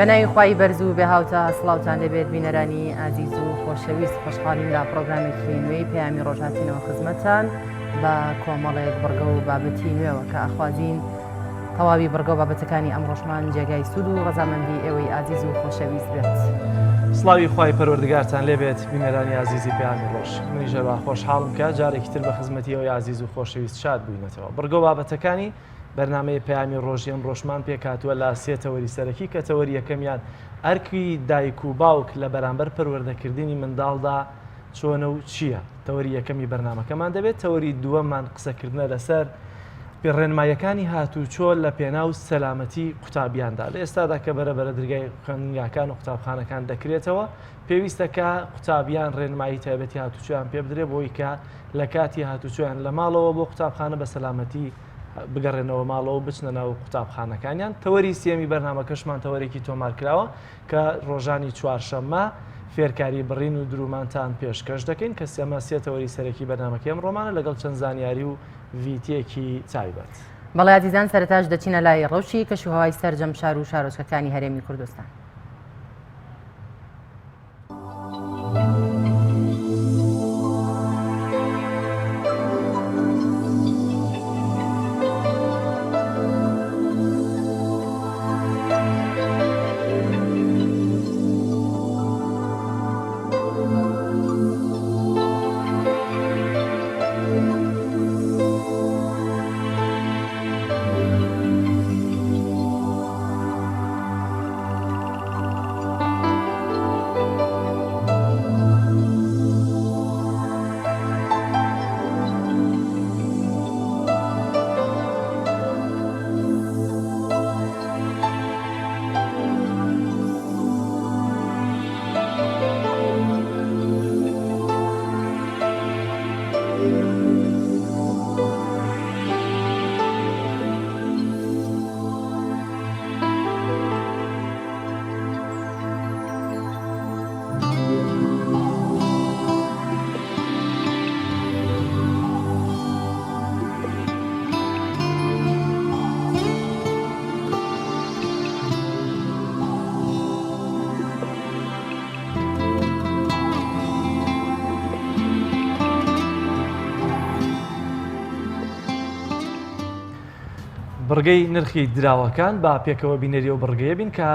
بەناوی خوای بەرز و بێهاوتا سڵاوتان لێبێت بینەرانی ئازیز و خۆشەویست خۆشحاڵین لە پرۆگرامێکی نوێی پەیامی ڕۆژ هاتینەوە خزمەتتان بە کۆمەڵێک بڕگە و بابەتی نوێوە کە ئەخوازین تەواوی بڕگە و بابەتەکانی ئەمڕۆشمان جێگای سوود و ڕەزامەندی ئێوەی ئازیز و خۆشەویست بێت. سڵاوی خوای پەروەردگارتان لێبێت بینەرانی ئازیزی پەیامی ڕۆژ منیش هەروا خۆشحاڵم کە جارێکی تر بە خزمەتی ئێوەی ئازیز و خۆشەویست شاد بووینەتەوە بڕگە و بابەتەکانی بەرنامەی پەیامی ڕۆژی ئەمڕۆشمان پێکهاتووە لە سێ تەوەری سەرەکی کە تەوەری یەکەمیان ئەرکی دایک و باوک لە بەرامبەر پەروەردەکردنی منداڵدا چۆنە و چییە تەوەری یەکەمی بەرنامەکەمان دەبێت تەوەری دووەممان قسەکردنە لەسەر ڕێنماییەکانی هاتوچۆ لە پێناو سەلامەتی قوتابیاندا لە ئێستادا کە بەرە بەرە درگای خوێندنگاکان و قوتابخانەکان دەکرێتەوە پێویستە کە قوتابیان ڕێنمایی تایبەتی هاتوچۆیان پێ بدرێ بۆی کە لە کاتی هاتوچۆیان لە ماڵەوە بۆ قوتابخانە بە سەلامەتی بگەڕێنەوە ماڵەوە بچنە ناو قوتابخانەکانیان تەوەری سێمی بەرنامەکەشمان تەوەرێکی تۆمارکراوە کە ڕۆژانی چوارشەممە فێرکاری بڕین و درومانتان پێشکەش دەکەین کە سێمە سێ تەوەری سەرەکی بەرنامەکەی ئەمڕۆمانە لەگەڵ چەند زانیاری و ڤیتیەکی تایبەت. بەڵێ ئازیزان سەرەتاش دەچینە لای ڕەوشی کەشوهەوای سەرجەم شار و شارۆچکەکانی هەرێمی کوردستان. بڕگەی نرخی دراوەکان با پێکەوە بینەری ئەو بڕگەیە بین کە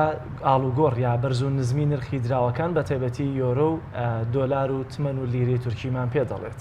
ئاڵوگۆڕ یا بەرز و نزمی نرخی دراوەکان بە تایبەتی یۆرۆ و دۆلار و تمەن و لیرەی تورکیمان پێ دەڵێت.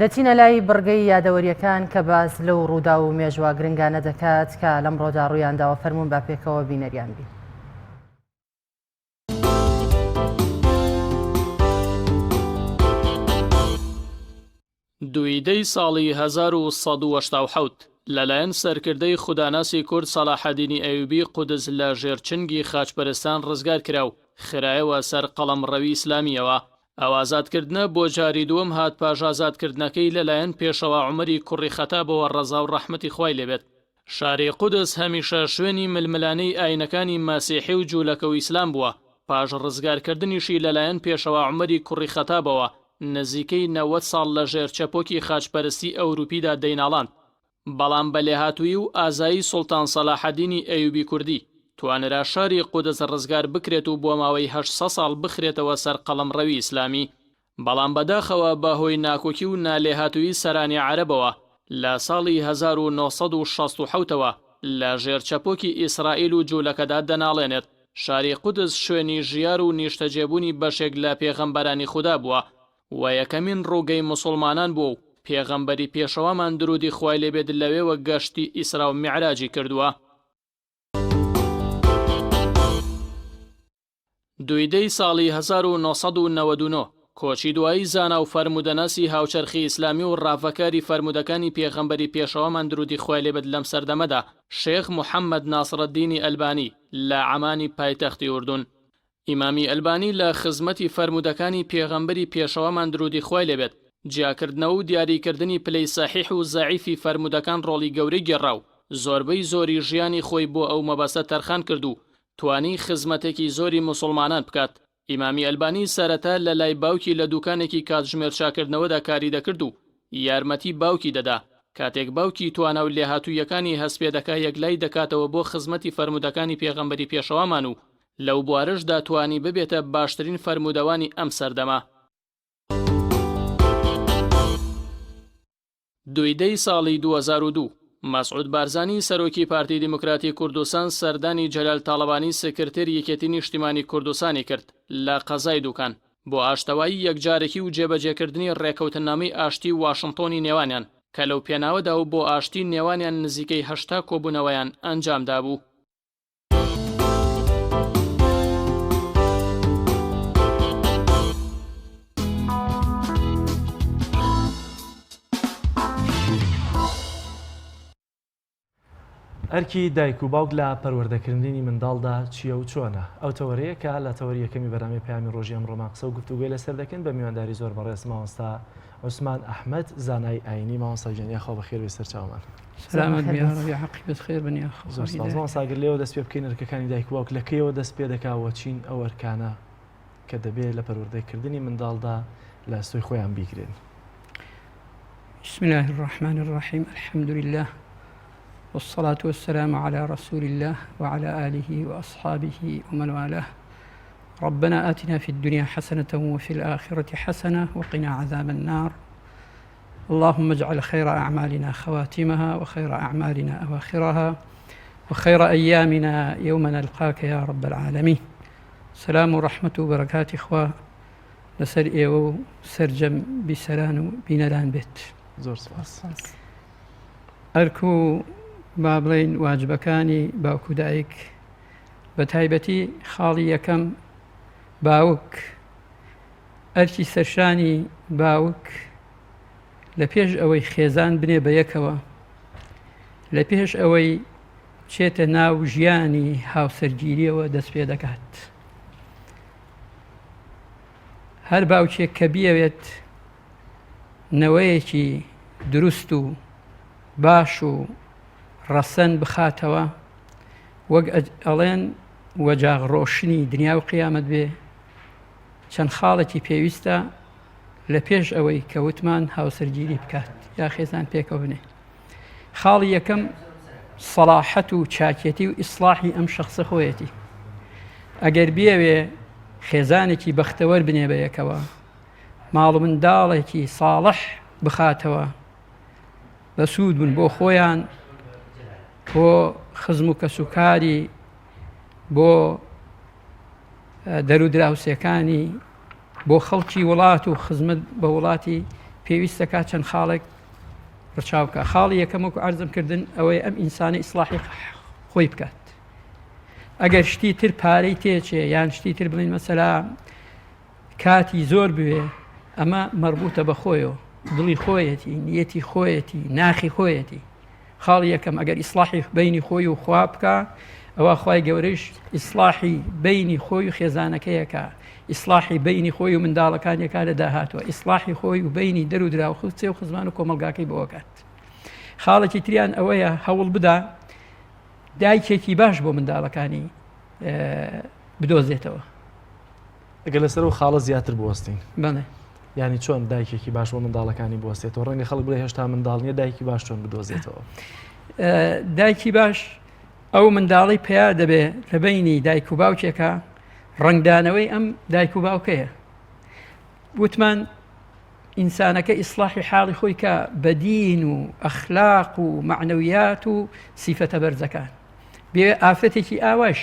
دەچینە لای بڕگەی یادەوەریەکان کە باس لەو ڕووداو و مێژوە گرنگانە دەکات کە لەمڕۆدا ڕوویانداوە فەرموون با پێکەوە بینەریان بین. دووی دەی ساڵی 1187 لەلایەن سەرکردەی خوداناسی کورد سەلاحەدینی ئەیوبی قودس لە ژێر چنگی خاچپەرستان ڕزگار کرا و خرایەوە سەر قەڵەمڕەوی ئیسلامییەوە. ئەو ئازادکردنە بۆ جاری دووەم هات پاش ئازادکردنەکەی لەلایەن پێشەوا عومەری کوڕی خەتابەوە ڕەزا و ڕەحمەتی خوای لێبێت. شاری قودس هەمیشە شوێنی ململانێی ئاینەکانی مەسیحی و جولەکە و ئیسلام بووە، پاش ڕزگارکردنیشی لەلایەن پێشەوا عومەری کوڕی خەتابەوە نزیکەی 90 ساڵ لەژێر چەپۆکی خاچپەرستی ئەوروپیدا دەیناڵاند، بەڵام بە لێهاتوویی و ئازایی سوڵتان سەلاحەدینی ئەیوبی کوردی توانرا شاری قودس ڕزگار بکرێت و بۆ ماوەی 800 ساڵ بخرێتەوە سەر قەڵەمڕەوی ئیسلامی. بەڵام بەداخەوە بە هۆی ناکۆکی و نالێهاتوویی سەرانی عەرەبەوە لە ساڵی 1967 ەوە لە ژێر چەپۆکی ئیسرائیل و جولەکەدا دەناڵێنێت. شاری قودس شوێنی ژیار و نیشتەجێبوونی بەشێک لە پێغەمبەرانی خودا بووە و یەکەمین ڕووگەی موسوڵمانان بووە و پێغەمبەری پێشەوامان دروودی خوای لێ بێت لەوێوە گەشتی ئیسرا و میعراجی کردووە. دووی دەی ساڵی 1999، کۆچی دوایی زانا و فەرموودەناسی هاوچەرخی ئیسلامی و ڕاڤەکاری فەرموودەکانی پێغەمبەری پێشەوامان دروودی خوای لێ بێت لەم سەردەمەدا، شێخ محەممەد ناسڕەدینی ئەلبانی لە عەمانی پایتەختی ئوردون. ئیمامی ئەلبانی لە خزمەتی فەرموودەکانی پێغەمبەری پێشەوامان دروودی خوای لێ بێت، جیاکردنەوە و دیاریکردنی پلەی سەحیح و زەعیفی فەرموودەکان ڕۆڵی گەورەی گێڕا و زۆربەی زۆری ژیانی خۆی بۆ ئەو مەبەستە تەرخان کرد و توانی خزمەتێکی زۆری موسوڵمانان بکات. ئیمامی ئەلبانی سەرەتا لە لای باوکی لە دوکانێکی کاتژمێر چاکردنەوەدا کاری دەکرد و یارمەتی باوکی دەدا، کاتێک باوکی توانا و لێهاتووییەکانی هەست پێ دەکا یەکلای دەکاتەوە بۆ خزمەتی فەرموودەکانی پێغەمبەری پێشەوامان و لەو بوارەشدا توانی ببێتە باشترین فەرموودەوانی ئەم سەردەمە. دوی دەی ساڵی 2002، مەسعود بارزانی سەرۆکی پارتی دیموکراتی کوردستان سەردانی جەلال تاڵەبانی سکرتێری یەکێتی نیشتیمانی کوردستانی کرد لە قەزای دوکان بۆ ئاشتەوایی یەکجارەکی و جێبەجێکردنی ڕێکەوتننامەی ئاشتی واشنتۆنی نێوانیان کە لەو پێناوەدا و بۆ ئاشتی نێوانیان نزیکەی 80 کۆبوونەوەیان ئەنجامدابوو. ئەرکی دایک و باوک لە پەروەردەکردنی منداڵدا چییە و چۆنە؟ ئەو تەوەرەیە کە لە تەوەری یەکەمی بەرنامەی پەیامی ڕۆژی ئەمڕۆمان قسە و گفتوگۆی لەسەر دەکەین بە میوانداری زۆر بەڕێز مامۆستا عوسمان ئەحمەد زانای ئایینی. مامۆستا گیان یاخوا بەخێر بێی سەرچاومان. سەلامەت بی یاڕەبی حەقی بێت خێر بن یاخوا. زۆر سپاس مامۆستا گەر لێوە دەست پێ بکەین ئەرکەکانی دایک و باوک لە کەیەوە دەست پێ دەکا و چین ئەو ئەرکانە کە دەبێ لە پەروەردەکردنی منداڵدا لە ئەستۆی خۆیان بیگرن؟ بسم الله الرحمن الرحیم الحمد لله والصلاة والسلام على رسول الله وعلى آله وأصحابه ومن والاه ربنا آتنا في الدنيا حسنة وفي الآخرة حسنة وقنا عذاب النار اللهم اجعل خير أعمالنا خواتمها وخير أعمالنا أواخرها وخير أيامنا يوم نلقاك يا رب العالمين سلام ورحمة وبركاته إخوة لەسەر ئێوە و سەرجەم بیسەران و بینەران بێت. زۆر سپاس. ئەرک و با بڵێین واجبەکانی باوک و دایک بە تایبەتی خاڵی یەکەم باوک ئەرکی سەرشانی باوک لە پێش ئەوەی خێزان بنێ بە یەکەوە لە پێش ئەوەی چێتە ناو ژیانی هاوسەرگیریەوە دەست پێ دەکات. هەر باوکێک کە بیەوێت نەوەیەکی دروست و باش و ڕەسەن بخاتەوە وەک ئەڵێن وەجاغ ڕۆشنی دنیا و قیامەت بێ چەند خاڵێکی پێویستە لە پێش ئەوەی کە وتمان هاوسەرگیری بکات یا خێزان پێکەوە بنێ خاڵی یەکەم سەڵاحەت و چاکێتی و ئیسلاحی ئەم شخصە خۆیەتی ئەگەر بیەوێ خێزانێکی بەختەوەر بنێ بە یەکەوە ماڵ و منداڵێکی ساڵح بخاتەوە بە سوود بن بۆ خۆیان بۆ خزم و کەسوکاری بۆ دەرودراوسێکانی بۆ خەڵکی وڵات و خزمەت بە وڵاتی پێویستەکە چەند خاڵێک ڕچاو بکە خاڵی یەکەم وەکو عەرزم کردن ئەوەی ئەم ئینسانە ئیسلاحی خۆی بکات ئەگەر شتی تر پارەی تێچێ یان شتی تر بڵین مەسەلا کاتی زۆر بوێ ئەمە مەربوتە بە خۆیەوە دڵی خۆیەتی نیەتی خۆیەتی ناخی خۆیەتی خاڵی یەکەم ئەگەر ئیسلاحی بینی خۆی و خوا بکا ئەوە خوای گەورەیش ئیسلاحی بینی خۆی و خێزانەکەیەکە ئیسلاحی بینی خۆی و منداڵەکانیەکە لە داهاتوە ئیسلاحی خۆی و بینی دەر و دراو خچێ و خزمان و کۆمەلگاکەی بۆکات خاڵێکی تریان ئەوەیە هەوڵ بدا دایکێکی باش بۆ منداڵەکانی بدۆزێتەوە ئەگەر لەسەر ئەو خاڵە زیاتر بوەستین. بەڵێ. یانی چۆن دایکێکی باش بۆ منداڵەکانی بوەستێتەوە؟ ڕەنگە خەڵک بڵێ هێشتا منداڵ نییە دایکی باش چۆن بدۆزێتەوە؟ دایکی باش ئەو منداڵی پیا دەبێ لە بینی دایک و باوکێکە ڕەنگدانەوەی ئەم دایک و باوکەیە وتمان ئینسانەکە ئیسلاحی حاڵی خۆی کە بەدین و ئەخلاق و معنەویات و سیفەتە بەرزەکان بێ ئافرەتێکی ئاواش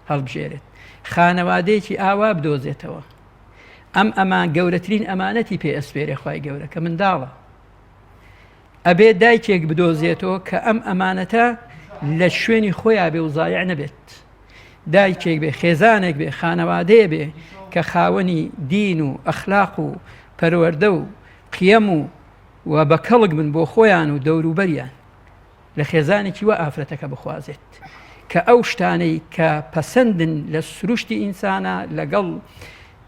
هەڵبژێرێت خانەوادەیەکی ئاوا بدۆزێتەوە ئەم ئەمان گەورەترین ئەمانەتی پێ ئەسپێرێ خوای گەورە کە منداڵە ئەبێ دایکێک بدۆزێتەوە کە ئەم ئەمانەتە لە شوێنی خۆیان بێ و زایع نەبێت. دایکێک بێ خێزانێک بێ خانەوادەیە بێ کە خاوەنی دین و ئەخلاق و پەروەردە و قیەم و و بە کەڵک بن بۆ خۆیان و دەوروبەریان لە خێزانێکی وا ئافرەتەکە بخوازێت کە ئەو شتانەی کە پەسەندن لە سروشتی ئینسانە لەگەڵ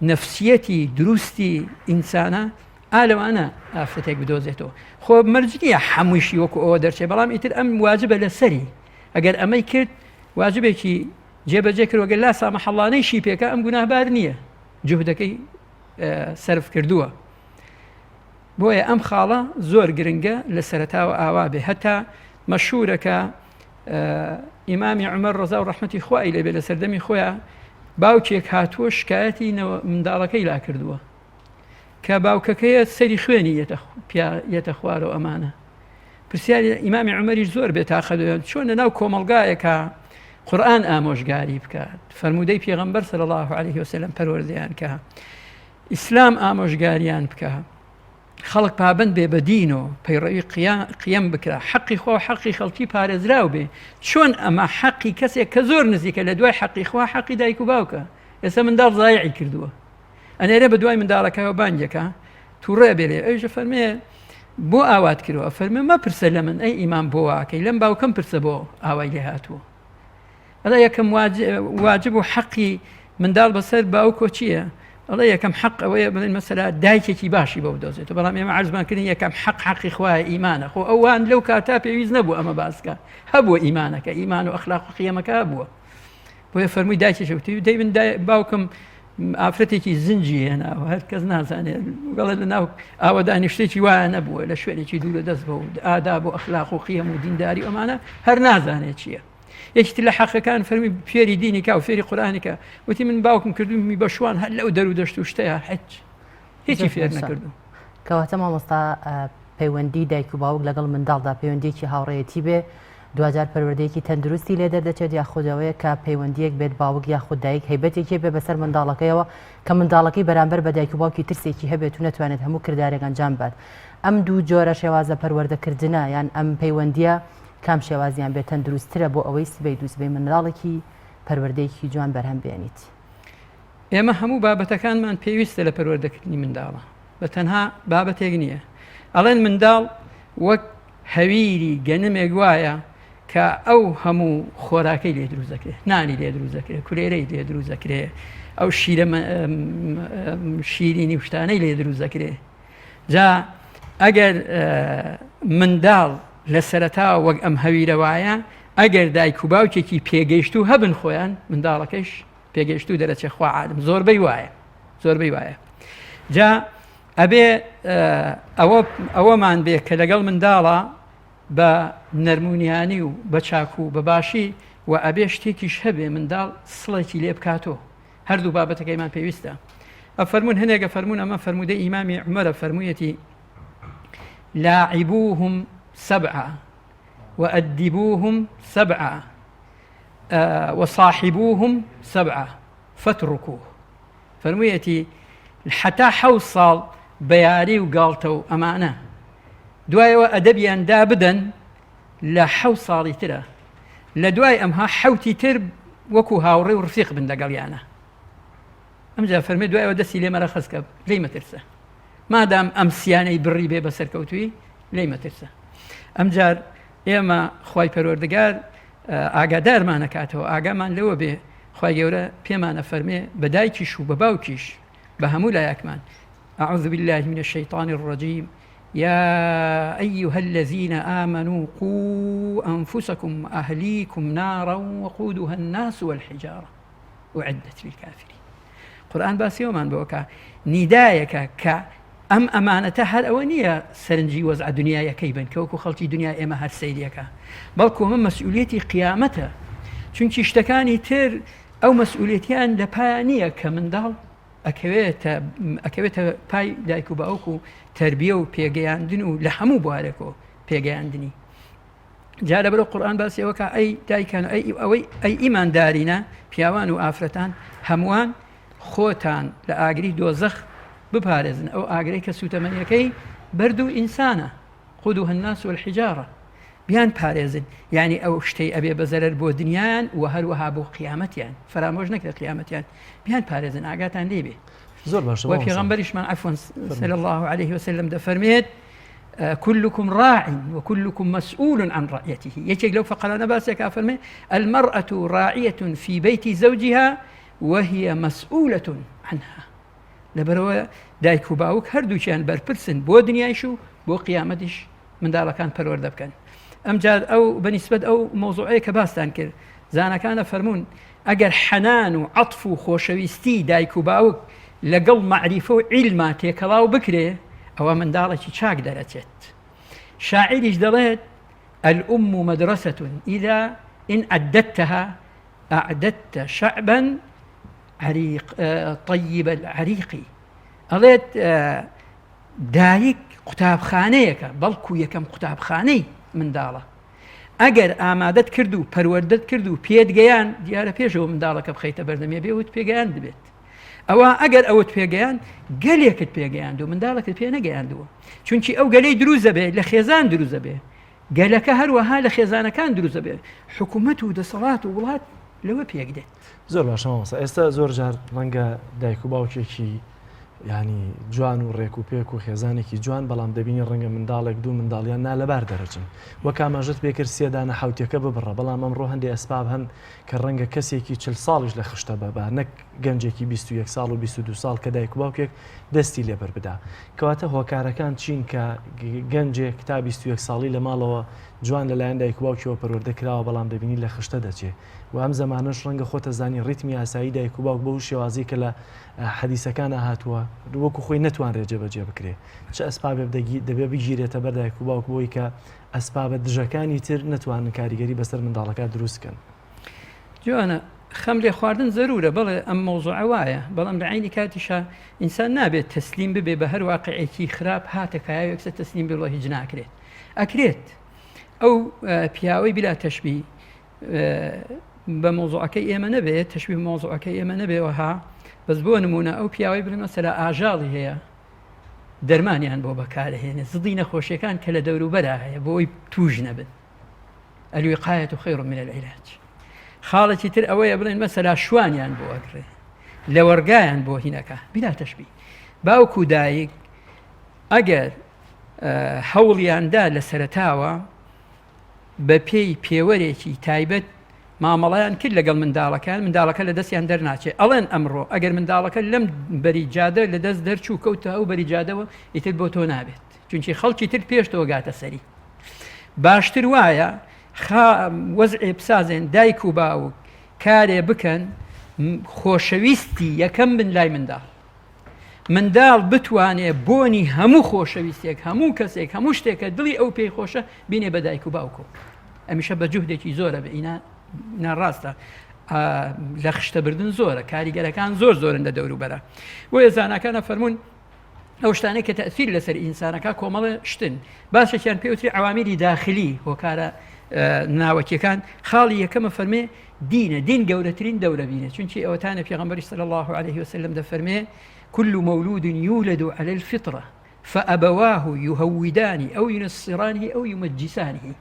نەفسیەتی دروستی ئینسانە ئا لەوانە ئافرەتێک بدۆزێتەوە خۆ مەرج نییە هەموویشی وەکو ئەوە دەرچێ بەڵام ئیتر ئەم واجبە لەسەری ئەگەر ئەمەی کرد واجبێکی جێبەجێ کرد وەگەر لا سامەحەڵانەیشی پێکە ئەم گوناهبار نییە جوهدەکەی سەرف کردووە بۆیە ئەم خاڵە زۆر گرنگە لە سەرەتاوە ئاوا بێ هەتا مەشهورە کە ئیمامی عومەر ڕەزا و ڕەحمەتی خوای لێبێ لە سەردەمی خۆیان باوکێک هاتووە شکایەتی منداڵەکەی لا کردووە کە باوکەکەیە سەری خوێنی یەتە خوارەوە ئەمانە پرسیاری ئیمامی عومەریش زۆر بێتاقە چۆن لە ناو کۆمەڵگایەکە قورآن ئامۆژگاری بکات فەرموودەی پێغەمبەر صلی الله علیه وسلم پەروەردەیان کە ئیسلام ئامۆژگاریان بکە خەڵک پابند بێ بە دین و پەیڕەوی قیەم بکرا حەقی خوا و حەقی خەڵکی پارێزراو بێ چۆن ئەمە حەقی کەسێک کە زۆر نزیکە لە دوای حەقی خوا حەقی دایک و باوکە ئێستا منداڵ زایعی کردووە ئەنێرێ بە دوای منداڵەکەەوە بانگەکە تووڕێ بێ لێ ئەویش فەرمێ بۆ ئاوات کردووە فەرمێ مەپرسە لە من ئەی ئیمان بۆ واکەی لەم باوکەم پرسە بۆ ئاوای لێ هاتووە ئەڵێ یەکەم واجب و حەقی منداڵ بەسەر باوکۆ چییە؟ ئەڵێ یەکەم حەق ئەوەیە بڵێن مەسەلا دایکێکی باشی بۆ بدۆزێتەوە بەڵام ئێمە عەرزمان کردین یەکەم حەق حەقی خوایە ئیمانە خۆ ئەوان لەو کاتا پێویست نەبوو ئەمە باسکە هەبووە ئیمانەکە ئیمان و ئەخلاق و قیەمەکە هەبووە بۆیە فەرمووی دایکێکی وتی دەی من باوکم ئافرەتێکی زنجی هێناوە هەر کەس نازانێت گەڵێ لە ناو ئاوەدانی شتێکی وایە نەبووە لە شوێنێکی دوورە دەست بە و ئادا بۆ ئەخلاق و قیەم و دینداری ئەمانە هەر نازانێت چییە یەکی لە حەقەکان فەرمی فێری دینی کا و فێری قورئانی کە وتی من باوکم کردومی بە شوان هەر لەو دەر و دەشت و شتەیە حچ هیچی فێر نەکردو. کەواتە مامۆستا پەیوەندی دایک و باوک لەگەڵ منداڵدا پەیوەندیەکی هاوڕێیەتی بێ دواجار پەروەردەیەکی تەندروستی لێ دەردەچێت یاخود ئەوەیە کە پەیوەندیەک بێت باوک یاخود دایک هەیبەتێکی بێ بەسەر منداڵەکەیەوە کە منداڵەکەی بەرامبەر بە دایک و باوکی ترسێکی هەبێت و نەتوانێت هەموو کردارێک ئەنجام بات ئەم دوو جۆرە شێوازە پەروەردەکردنە یان ئەم پەیوەندیە کام شێوازیان بێت تەندروستترە بۆ ئەوەی سبەی دووسبەی منداڵێکی پەروەردەیەکی جوان بەرهەم بێنیت؟ ئێمە هەموو بابەتەکانمان پێویستە لە پەروەردەکردنی منداڵە بە تەنها بابەتێک نییە ئەڵێن منداڵ وەک هەویری گەنمێک وایە کە ئەو هەموو خۆراکەی لێ دروست دەکرێت نانی لێ دروست دەکرێت کولێرەی لێ دروست دەکرێت ئەو شیرە شیرینی شتانەی لێ دروست دەکرێت جا ئەگەر منداڵ لە سەرەتا وەک ئەم هەویرە وایە ئەگەر دایک و باوکێکی پێگەیشتوو هەبن خۆیان منداڵەکەیش پێگەیشتوو دەرەچێ خوا عالم زۆربەی وایە زۆربەی وایە جا ئەبێ ئەوە ئەوەمان بێ کە لەگەڵ منداڵە بە نەرمونیانی و بە چاک و بە باشی و ئەبێ شتێکیش هەبێ منداڵ سڵێکی لێ بکاتەوە هەردوو بابەتەکەیمان پێویستە ئەفەرموون هەنێک ئەفەرموون ئەمە فەرموودەی ئیمامی عومەرە فەرموویەتی لاعبوهم سبعة وأدبوهم سبعة وصاحبوهم سبعة فاتركوه فەرموویەتی حتا حەوت ساڵ بە یاری و گاڵتە و ئەمانە دوایەوە ئەدەبیان دا بدەن لە حەوت ساڵی ترە لە دوای ئەمها حەوتی تر وەکو هاوڕێ و ڕفیق بن لەگەڵیانە ئەمجا فەرمی دوایەوە دەستی لێ مەرەخەس کە لێی مەترسە مادام ئەم سیانەی بڕی بێ بە سەرکەوتوی لێی مەترسە ئەمجار ئێمە خوای پەروەردگار ئاگادارمانەکاتەوە ئاگامان لەوە بێ خوای گەورە پێمانە فەرمێ بە دایکیش و بە باوکیش بە هەموو لایەکمان أعوذ بالله من الشيطان الرجيم يا أيها الذين آمنوا قوا أنفسكم وأهليكم نارا وقودها الناس والحجارة أعدت للكافرين قورئان باسی ئەومان بۆ ئەکا نیدایەکە کە ئەم ئەمانەتە هەر ئەوە نییە سەرنجی وەزعە دنیایەکەی بن کە وەکو خەڵکی دنیا ئێمە هەر سەیریەکە بەڵکو ئەمە مەسئولیەتی قیامەتە چونکی شتەکانی تر ئەو مەسئولیەتیان لە پایە نییە کە منداڵ ئەکەوێتە ئەکەوێتە پای دایک و باوک و تربیە و پێگەیاندن و لە هەموو بوارێکەوە پێگەیاندنی جا لەبەرو قورئان باسی ئەوە کا ئەی دایکان ئەی ئەوەی ئەی ئیماندارینە پیاوان و ئافرەتان هەمووان خۆتان لە ئاگری دۆزەخ بپارێزن ئەو ئاگرەی کە سوتەمەنیەکەی بەرد و ئینسانە قودوها الناس والحجارە. بیان پارێزن یعنی ئەو شتەی ئەبێ بە زەرەر بۆ دنیایان و هەروەها بۆ قیامەتیان فەرامۆش نەکرێت قیامەتیان بیان پارێزن ئاگاتان لێ بێ زۆر باشە و پێغەمبەریشمان عفوا صلی الله عليه وسلم دەفەرمێت كلكم راع وكلكم مسؤول عن رعيته یەکێک لەو فەقەرانە باسێک ئافەرمێ المرأة راعية في بيت زوجها وهي مسؤولة عنها لەبەرەوە دایک و باوک هەردووکیان بەرپرسن بۆ دنیایش و بۆ قیامەتیش منداڵەکان پەروەردە بکەن ئەمجار ئەو بەنیسبەت ئەو مەوزوعەیە کە باستان کرد زانەکانە فەرمونون ئەگەر حەنان و عەتف و خۆشەویستی دایک و باوک لەگەڵ مەعریفە و عیلما تێکەڵاو بکرێ ئەوە منداڵێکی چاک دەرەچێت شاعیریش دەڵێت الأم مدرسة إذا إن أعددتها أعددت شعبا عريق طيب العريق ئەڵێت دایک قوتابخانەیەکە بەڵکو یەکەم قوتابخانەی منداڵە ئەگەر ئامادەت کرد و پەروەردەت کرد و پێت گەیان دیارە پێشەوە منداڵەکە بخەیتە بەردەمێ بێ وت پێگەیان دەبێت ئەوە ئەگەر ئەوت پێگەیان گەلێکت پێگەیاند و منداڵەکەت پێ نەگەیاندووە چونکی ئەو گەلەی دروزە بێ لە خێزان دروزە بێ گەلەکە هەروەها لە خێزانەکان دروزە بێ حکوومەت و دەسەڵات و وڵات لەوە پێک دێت. زۆر باشە مامۆستا ئێستا زۆر جار ڕەنگە دایک و باوکێکی ینی جوان و ڕێک و پێک و خێزانێکی جوان بەڵام دەبینی ڕەنگە منداڵێک دوو منداڵیان نالەبار دەرەچن وەک ئاماژەت پێکرد سێدانە حوتەکە ببڕە بەڵام ئەمڕۆ هەندێ ئەسباب هەن کە ڕەنگە کەسێکی چل ساڵیش لە خشتە بەبا نەک گەنجێکی 21 ساڵ و 22 ساڵ کە دایک و باوکێک دەستی لێبەر بدا کەواتە هۆکارەکان چین کە گەنجێک تا 21 ساڵی لە ماڵەوە جوان لەلایەن دایک و باوکیەوە پەروەردە کراوە بەڵام دەبینی لە خشتە دەچێ و ئەم زەمانەش ڕەنگە خۆتە زانی ڕیتمی ئاسایی دایک و باوک بەو شێوازی کە لە حەدیسەکانە هاتووە وەکو خۆی نەتوانرێت جێبەجێ بکرێ چ ئەسپابێک دەبێ بگیرێتە بەر دایک و باوک بۆی کە ئەسپابە دژەکانی تر نەتوانن کاریگەری بەسەر منداڵەکە دروست کەن. جوانە خەم لێ خواردن زەرورە بەڵێ ئەم مەوزوعە وایە بەڵام لە عینی کاتیشا ئینسان نابێت تەسلیم ببێ بە هەر واقعێکی خراپ هاتە کایەوە یەکسەر تەسلیم بێ هیچ ناکرێت ئەکرێت ئەو پیاوەی بلا تەشبی بە مۆزوعەکەی ئێمە نەبێت تەشبی مۆزوعەکەی ئێمە نەبێەوەها بەس بۆ نمونە ئەو پیاوەی بڵێ مەسەلا ئاژاڵی هەیە دەرمانیان بۆ بەکارهێنێ زدی نەخۆشیەکان کە لە دەوروبەرا هەیە بۆی توش نەبن الوقایة خیر من العلاج خاڵێکی تر ئەوەیە بڵێن مەسەلا شوانیان بۆ ئەگرێ لەوەڕگایان بۆ هینەکە بلا تەشبی باوک و دایک ئەگەر هەوڵیاندا لە سەرەتاوە بە پێی پێوەرێکی تایبەت مامەڵیان کرد لەگەڵ منداڵەکان منداڵەکە لە دەستیان دەرناچێت ئەڵێن ئەمڕۆ ئەگەر منداڵەکە لەم بەری جادە لە دەست دەرچوو کەوتە ئەو بەری جادەوە ئیتر بۆ تۆ نابێت چونکی خەڵکی تر پێشتەوە گاتە سەری باشتر وایە خا وەزعێ بسازێن دایک و باوک کارێ بکەن خۆشەویستی یەکەم بن لای منداڵ منداڵ بتوانێ بۆنی هەموو خۆشەویستێک هەموو کەسێک هەموو شتێکە دڵی ئەو پێی خۆشە بینێ بە دایک و باوکۆ ئەمیشە بە جوهدێکی زۆرە بە ئینا ناڕاستە لە خشتەبردن زۆرە کاریگەرەکان زۆر زۆرن لە دەوروبەرە بۆیە زاناکانە فەرمونون ئەو شتانەی کە تەئسیر لەسەر ئینسانەکە کۆمەڵە شتن باسێکیان پێوتری عوامیلی داخلی هۆکارە ناوەکیەکان خاڵی یەکەمە فەرمێ دینە دین گەورەترین دەورە بینێ چونکی ئەوەتانە پێغەمبەری صلی الله عليه وسلم دەفەرمێ كل مولود يولد على الفطرة فأبواه يهودانه أو ينصرانه أو يمجسانه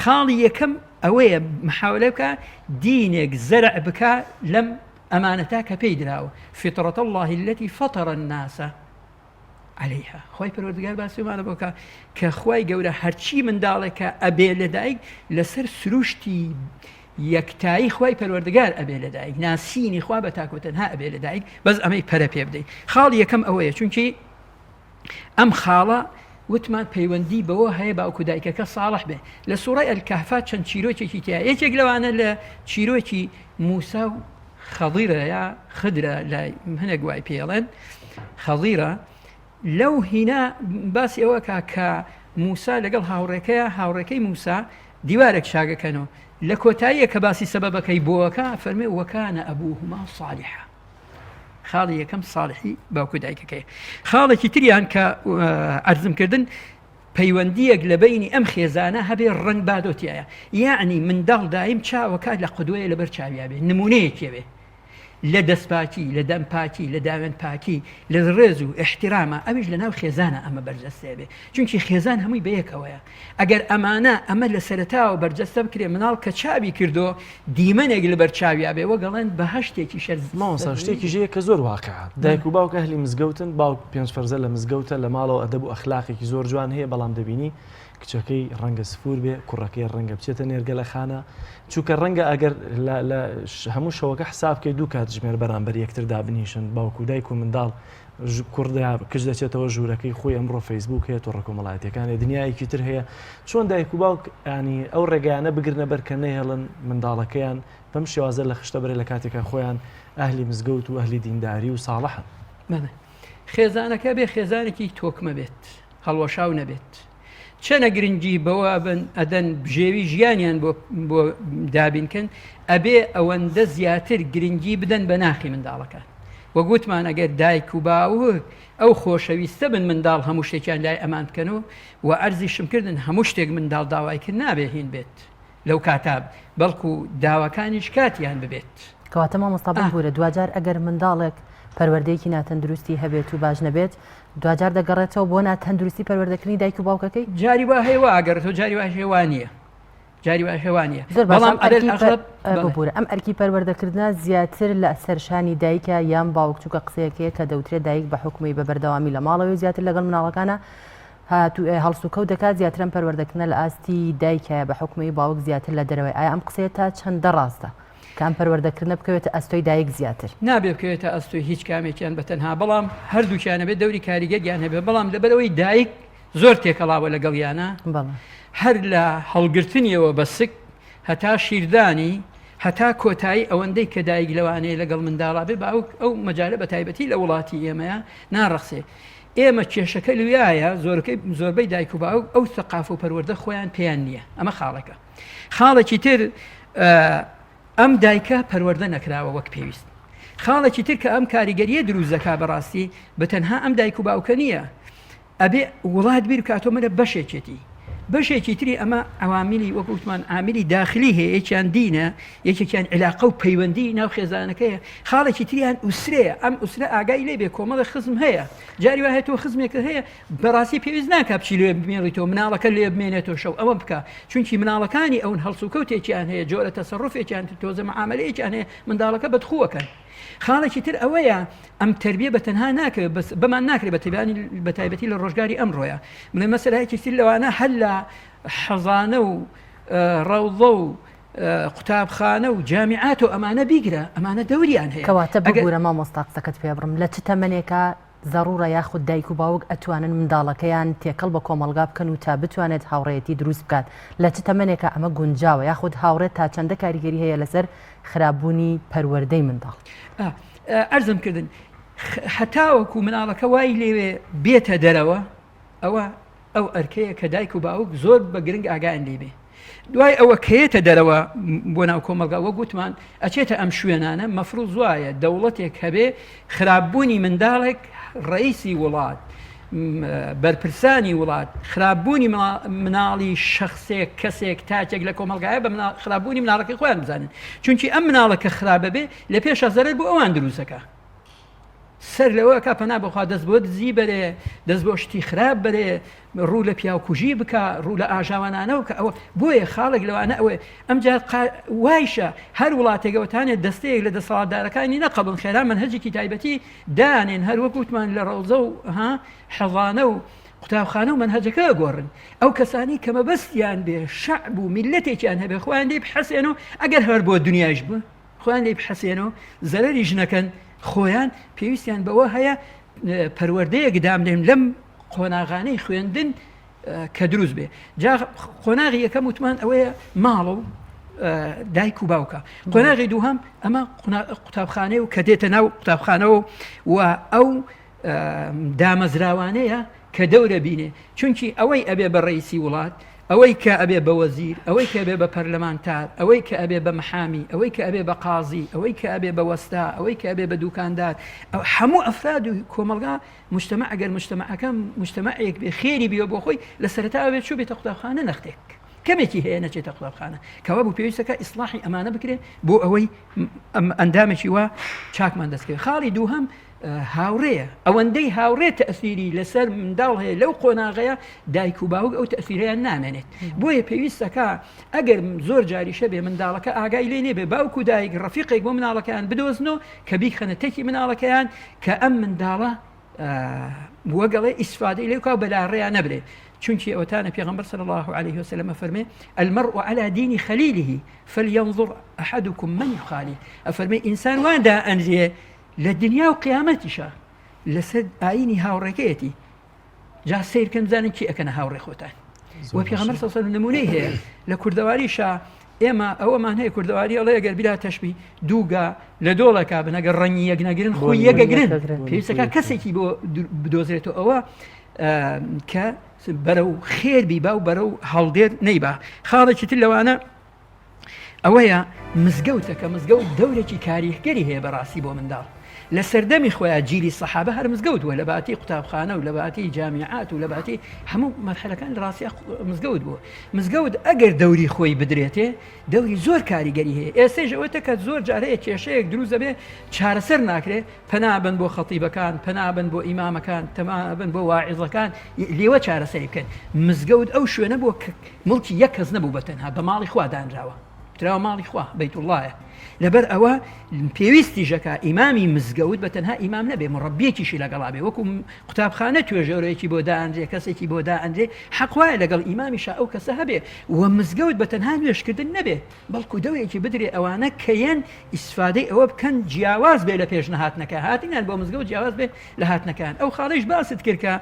خاڵی یەکەم ئەوەیە محاولە بکە دینێک زەرع بکە لەم ئەمانەتە کە پێی دراوە، فطرة اللە التي فطر الناس علیها، خوای پەروەردگار باسی ئەمانە بۆ کا کە خوای گەورە هەرچی منداڵێکە ئەبێ لەدایک لەسەر سروشتی یەکتایی خوای پەروەردگار ئەبێ لەدایک ناسینی خوا بە تاک و تەنها ئەبێ لەدایک بەس ئەمەی پەرە پێ بدەیت خاڵی یەکەم ئەوەیە چونکی ئەم خاڵە وتمان پەیوەندی بەوە هەیە باوک و دایکەکە ساڵح بێ لە سوڕای ئەلکەهفا چەند چیرۆکێکی تیا یەکێک لەوانە لە چیرۆکی موسا و خەڵیرە یا خدرە لای هەنێک وای پێڵێن خەڵیرە لەو هینا باسی ئەوە کا کە موسا لەگەڵ هاوڕێکەیە هاوڕێکەی موسا دیوارێک چاگەکەنەوە لە کۆتاییە کە باسی سەبەبەکەی بۆەکە فەرمێ وەکانە ئەبووهما صالحە خاڵی یەکەم ساڵحی باوک و دایکەکەی خاڵێکی تریان کە ئەرزم کردن پەیوەندیەک لە بینی ئەم خێزانە هەبێ ڕنگ بادۆتیایە یعنی منداڵ دایم چاوەکە لە قدوەیە لەبەر چاویا بێ نمونەیەکێ بێ. لە دەستپاکی، لە دەم پاکی، لە داوێن پاکی، لە ڕێز و ئیحتیراما، ئەویش لە ناو خێزانا ئەمە بەرجەستە ئەبێ، چونکی خێزان هەمووی بەیەکەوەیە، ئەگەر ئەمانە ئەمە لە سەرەتاوە بەرجەستە بکرێ منداڵ کە چاوی کردۆ دیمەنێک لەبەر چاویا بێ وەک ئەڵێن بەهەشتێکی شەر مامۆستا شتێکیش هەیە کە زۆر واقعە دایک و باوک ئەهلی مزگەوتن باوک پێنج فەرزە لە مزگەوتە لە ماڵەوە ئەدەب و ئەخلاقێکی زۆر جوان هەیە بەڵام دەبینی کچەکەی ڕەنگە سفور بێ کوڕەکەی ڕەنگە بچێتە نێرگەلەخانە چونکە ڕەنگە ئەگەر لە هەموو شەوەکە حساب بکەی دوو کاتژمێر بەرامبەر یەکتر دابنیشن باوک و دایک و منداڵ کوڕ کچ دەچێتەوە ژوورەکەی خۆی ئەمڕۆ فەیسبوک هەیە تۆڕە کۆمەڵایەتیەکان هەیە دنیایەکی تر هەیە چۆن دایک و باوک ینی ئەو ڕێگایانە بگرنە بەر کە نەهێڵن منداڵەکەیان بەم شێوازە لە خشتە بەرێ لە کاتێکا خۆیان ئەهلی مزگەوت و ئەهلی دینداری و ساڵحن. بەڵێ خێزانەکە بێ خێزانێکی تۆکمە بێت هەڵوەشاو نەبێت چەنە گرنگی بەوە بن ئەدەن بژێوی ژیانیان بۆ بۆ دابینکەن ئەبێ ئەوەندە زیاتر گرنگی بدەن بە ناخی منداڵەکان وەک وتمان ئەگەر دایک و باوک ئەو خۆشەویستە بن منداڵ هەموو شتێکیان لای ئەمان بکەن و و عەرزیشم کردن هەموو شتێک منداڵ داوای کرد نابێ هین بێت لەو کاتە بەڵکو داواکانیش کاتیان ببێت. کەواتە مامۆستا بمبورە دواجار ئەگەر منداڵێک پەروەردەیەکی ناتەندروستی هەبێت و باش نەبێت دواجار دەگەڕێتەوە بۆ ناتەندروستی پەروەردەکردنی دایک و باوکەکەی؟ جاری وا هەیە وا ئەگەڕێتەوە جاری واش هەیە وا نییە جاری واش هەیە وا نییە زۆر باشە بەڵام ئەم ئەرکی ئەرکی پەر... ببورە ئەم ئەرکی پەروەردەکردنە زیاتر لە سەر شانی دایکە یان باوک چونکە قسەیەک هەیە کە دەوترێت دایک بە حوکمی بە بەردەوامی لە ماڵەوەی زیاتر لەگەڵ مناڵەکانە هاتوو هەڵسوکەوت دەکات زیاتر ئەم پەروەردەکردنە لە ئاستی دایکایە بە حوکمی باوک زیاتر لە دەرەوەی ئایا ئەم قسەیە تا چەندە ڕاستە کە ئەم پەروەردەکردنە بکەوێتە ئەستۆی دایک زیاتر؟ نابێ بکەوێتە ئەستۆی هیچ کامێکیان بە تەنها بەڵام هەردووکیان ئەبێ دەوری کاریگەریان هەبێ بەڵام لەبەرئەوەی دایک زۆر تێکەڵاوە لەگەڵیانە بەڵێ. هەر لە هەڵگرتنیەوە بە سک هەتا شیردانی هەتا کۆتایی ئەوەندەی کە دایک لەوانەیە لەگەڵ منداڵا بێ باوک ئەو مەجالە بە تایبەتی لە وڵاتی ئێمەیە ناڕەخسێ ئێمە کێشەکە لویایە زۆرکەی زۆربەی دایک و باوک ئەو سەقافە و پەروەردە خۆیان پێیان نییە ئەمە خاڵێکە خاڵێکی تر ئەم دایکە پەروەردە نەکراوە وەک پێویست خاڵێکی تر کە ئەم کاریگەریە دروست دەکا بەڕاستی بە تەنها ئەم دایک و باوکە نییە ئەبێ وڵات بیر بکاتەوە مەلە بەشێکێتی بەشێکی تری ئەمە عوامیلی وەک وتمان عاملی داخلی هەیە یەکیان دینە یەکێکیان علاقە و پەیوەندی ناو خێزانەکەیە خاڵێکی تریان ئوسرەیە ئەم ئوسرە ئاگای لێ بێ کۆمەڵە خزم هەیە جاری وایە تۆ خزمێکت هەیە بەڕاستی پێویست ناکا بچی لێ بمێنیتەوە مناڵەکە لێ بمێنێتەوە شەو ئەوە بکە چونکی مناڵەکانی ئەون هەڵسوکەوتێکیان هەیە جۆرە تەسەڕوفێکیان تۆزە معاملەیەکیان هەیە منداڵەکە بەدخووەکەن خاڵێکی تر ئەوەیە ئەم تربیە بە تەنها ناکەوێت بەس بەمان ناکرێت بە تەبانی بە تایبەتی لە ڕۆژگاری ئەمڕۆیە بڵێ مەسەلایەکی تر لەوانە هەر لە حەزانە و ڕەوضە و قوتابخانە و جامیعات و ئەمانە بیگرە ئەمانە دەوریان هەیە کەواتە ببورە مامۆستا قسەکەت پێ بڕم لە چ تەمەنێکا زەڕوڕە یاخود دایک و باوک ئەتوانن منداڵەکەیان تێکەڵ بە کۆمەڵگا بکەن و تا بتوانێت هاوڕێیەتی دروست بکات لە چ تەمەنێکا ئەمە گونجاوە یاخود هاوڕێ تا چەندە کاریگەری هەیە لەسەر خراپبوونی پەروەردەی منداڵ؟ عەرزم کردن هەتاوەکو مناڵەکە وای لێوێ بێتە دەرەوە ئەوە ئەو ئەرکەیە کە دایک و باوک زۆر بە گرنگ ئاگایان لێ بێ دوای ئەوە کەیەتە دەرەوە بۆ ناو کۆمەڵگا وەک وتمان ئەچێتە ئەم شوێنانە مەفروز وایە دەوڵەتێک هەبێ خراپبوونی منداڵێک ڕئیسی وڵات بەرپرسانی وڵات خراپبوونی مناڵی شخصێک کەسێک تاکێک لە کۆمەلگایە بە خراپبوونی مناڵەکەی خۆیان بزانن چونکی ئەم مناڵەکە خراپە بێ لە پێشە زەرەر بۆ ئەوان دروستەکە سەر لەوە ئەکا پەنا بۆ خوا دەست بۆ دزی بەرێ دەست بۆ شتی خراپ بەرێ ڕوو لە پیاوکوژی بکا ڕوو لە ئاژاوانانە بکا ئەوە بۆیە خاڵێک لەوانە ئەوەیە ئەمجار وایشە هەر وڵاتێکەوەتانێت دەستەیەک لە دەسەڵاتدارەکانی نەقەڵن خێرا مەنهەجێکی تایبەتی دانێن هەر وەک وتمان لە ڕەوزە و ها حەزانە و قوتابخانە و مەنهەجەکە ئەگۆڕن ئەو کەسانی کە مەبەستیان بێ شەعب و میلەتێکیان هەبێ خۆیان لێ بحەسێن و ئەگەر هەر بۆ دنیایش بوو خۆیان لێی بحەسێنەوە زەرەریش نەکەن خۆیان پێویستیان بەوە هەیە پەروەردەیەک دامنێن لەم قۆناغانەی خوێندن کە دروست بێ جا قۆناغی یەکەم وتمان ئەوەیە ماڵ و دایک و باوکە قۆناغی دووهەم ئەمە قوتابخانەیە و کە دێتە ناو قوتابخانەوە و ئەو دامەزراوانەیە کە دەورە بینێ چونکی ئەوەی ئەبێ بە ڕئیسی وڵات ئەوەی کە ئەبێ بە وەزیر ئەوەی کە ئەبێ بە پەرلەمانتار ئەوەی کە ئەبێ بە محامی ئەوەی کە ئەبێ بە قازی ئەوەی کە ئەبێ بە وەستا ئەوەی کە ئەبێ بە دوکاندار هەموو ئەفراد و کۆمەڵگا مجتمع ئەگەر مجتمعەکە مجتمعێک بێ خێری بیوە بۆ خۆی لە سەرەتا ئەبێ چوو بێتە قوتابخانە نەختێک. کەمێکی هەیە نەچێتە قوتابخانە کەوا بوو پێویستەکە ئیسلاحی ئەمانە بکرێ بۆ ئەوەی ئەندامێکی وا چاکمان دەستکەوێت خاڵی دووهەم هاوڕێیە ئەوەندەی هاوڕێ تەسیری لەسەر منداڵ هەیە لەو قۆناغەیە دایک و باوک ئەو تەسیریان نامێنێت بۆیە پێویستەکە ئەگەر زۆر جاریشە بێ منداڵەکە ئاگای لێ نێبێ باوک و دایک ڕەفیقێک بۆ مناڵەکەیان بدۆزنەوە کە بیخەنە تەکی مناڵەکەیان کە ئەم منداڵە وەگەڵێ ئیسفادەی لێ بکا و بەلاڕێیا نەبرێ چونکی ئەوتانە پێغەمبەر صلی الله علیه وسلم ئەفەرمێ المرء على دین خلیله فلینظر احدکم من یخالیل ئەفەرمێ ئینسان وا دائەنرێ لە دنیا و قیامەتیشا لەسەر ئاینی هاوڕێکەیەتی جا سەیرکەن بزانن کی ئەکەنە هاوڕێ خۆتان و پێغەمبەر صلی الله علیه وسلم نمونەی هەیە لە کوردەواریشا ئێمە ئەوەمان هەیە کوردەواری ئەڵێ گەر بیلا تەشبی دووگا لە دۆڵەکە بن ئەگەر ڕەنگی یەک نەگرن خۆی یەکەگرن پێویستەکە کەسێکی بۆ بدۆزرێتەوە ئەوە کە بەرەو خێر بیبا و بەرەو هەڵدێر نەیبا خاڵێکی تر لەوانە ئەوەیە مزگەوتە کە مزگەوت دەورێکی کاریگەری هەیە بەڕاستی بۆ منداڵ لە سەردەمی خۆیان جیلی سەحابە هەر مزگەوت بووە لە باتی قوتابخانە و لە باتی جامیعات و لە باتی هەموو مەرحەلەکان لە ڕاستیا مزگەوت بووە مزگەوت ئەگەر دەوری خۆی بدرێتێ دەوری زۆر کاریگەری هەیە ئێستەیش ئەوەتە کە زۆر جار هەیە کێشەیەک دروست دەبێ چارەسەر ناکرێ پەنا بن بۆ خەتیبەکان پەنا بن بۆ ئیمامەکان تەما بن بۆ واعیزەکان لێوە چارەسەری بکەن مزگەوت ئەو شوێنە بووە کە مڵکی یەک کەس نەبوو بە تەنها بە ماڵی خوا دانراوە تراوە ماڵی خوا بەیت اللهە لەبەر ئەوە پێویستی ژەکە ئیمامی مزگەوت بە تەنها ئیمام نەبێ مڕەبیەکیشی لەگەڵا بێ وەکو قوتابخانە توێژەرەیەکی بۆ دائەنرێ کەسێکی بۆ دائەنرێ حەق وایە لەگەڵ ئیمامیشا ئەو کەسە هەبێ و مزگەوت بە تەنها نوێژکردن نەبێ بەڵکو دەورێکی بدرێ ئەوانە کە یەن ئیسفادەی ئەوە بکەن جیاواز بێ لە پێش نەهاتنەکە هاتنیان بۆ مزگەوت جیاواز بێ لە هاتنەکان ئەو خاڵیش باست کرد کە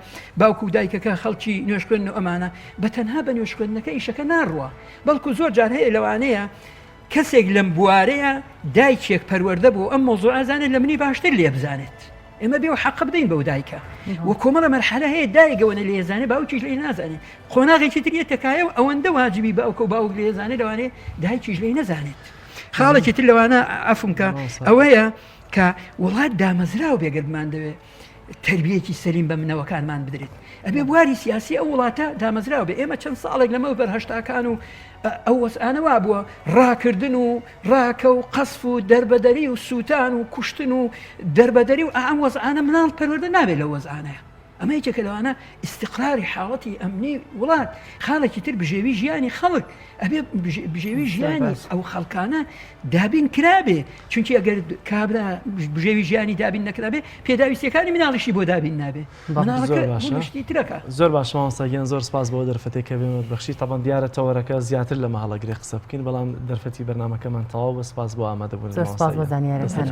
باوک و دایکەکە خەڵکی نوێژخوێن و ئەمانە بە تەنها بە نوێژخوێندنەکە ئیشەکە ناڕوا بەڵکو زۆر جار هەیە لەوانەیە کەسێک لەم بوارەیە دایکێک پەروەردە بوو ئەم مەوزوعە زانێت لە منی باشتر لێ بزانێت ئێمە بێ و حەقە بدەین بەو دایکە و کۆمەڵە مەرحەلە هەیە دایکەوەنە لێزانێ باوکیش لێ نازانێت قۆناغێکی تر یەتە کایە و ئەوەندە واجبی باوکە و باوک لێزانێت لەوانەیە دایکیش لێ نەزانێت خاڵێکی تر لەوانە عەفوم کە ئەوەیە کە وڵات دامەزراو بێ گەر بماندەوێ تربیەکی سەلیم بە منەوەکانمان بدرێت ئەبێ بواری سیاسی ئەو وڵاتە دامەزراو بێ ئێمە چەند ساڵێک لەمەو بەر هەشتاکان و ئەو وەسئانە وا بووە ڕاکردن و ڕاکە و قەسف و دەربەدەری و سووتان و کوشتن و دەربەدەری و ئەم وەزعانە مناڵ پەروەردە نابێت لەو وەزعانەیە ئەمە یەکێکە لەوانە ئیستیقراری حاڵەتی ئەمنی وڵات خاڵێکی تر بژێوی ژیانی خەڵک ئەبێ بژێوی ژیانی ئەو خەڵکانە دابین کرابێ چونکی ئەگەر کابرا بژێوی ژیانی دابین نەکرابێ پێداویستیەکانی مناڵیشی بۆ دابین نابێ شتی ترەکە زۆر باش مامۆستا گیان زۆر سپاس بۆ دەرفەتێک کە بێمەت بەخشی تەبەن دیارە تەوەرەکە زیاتر لەمە هەڵەگرێ قسە بکەین بەڵام دەرفەتی بەرنامەکەمان تەواو بە سپاس بۆ ئامادەبوون زۆر سپاس بۆ زانیارەکان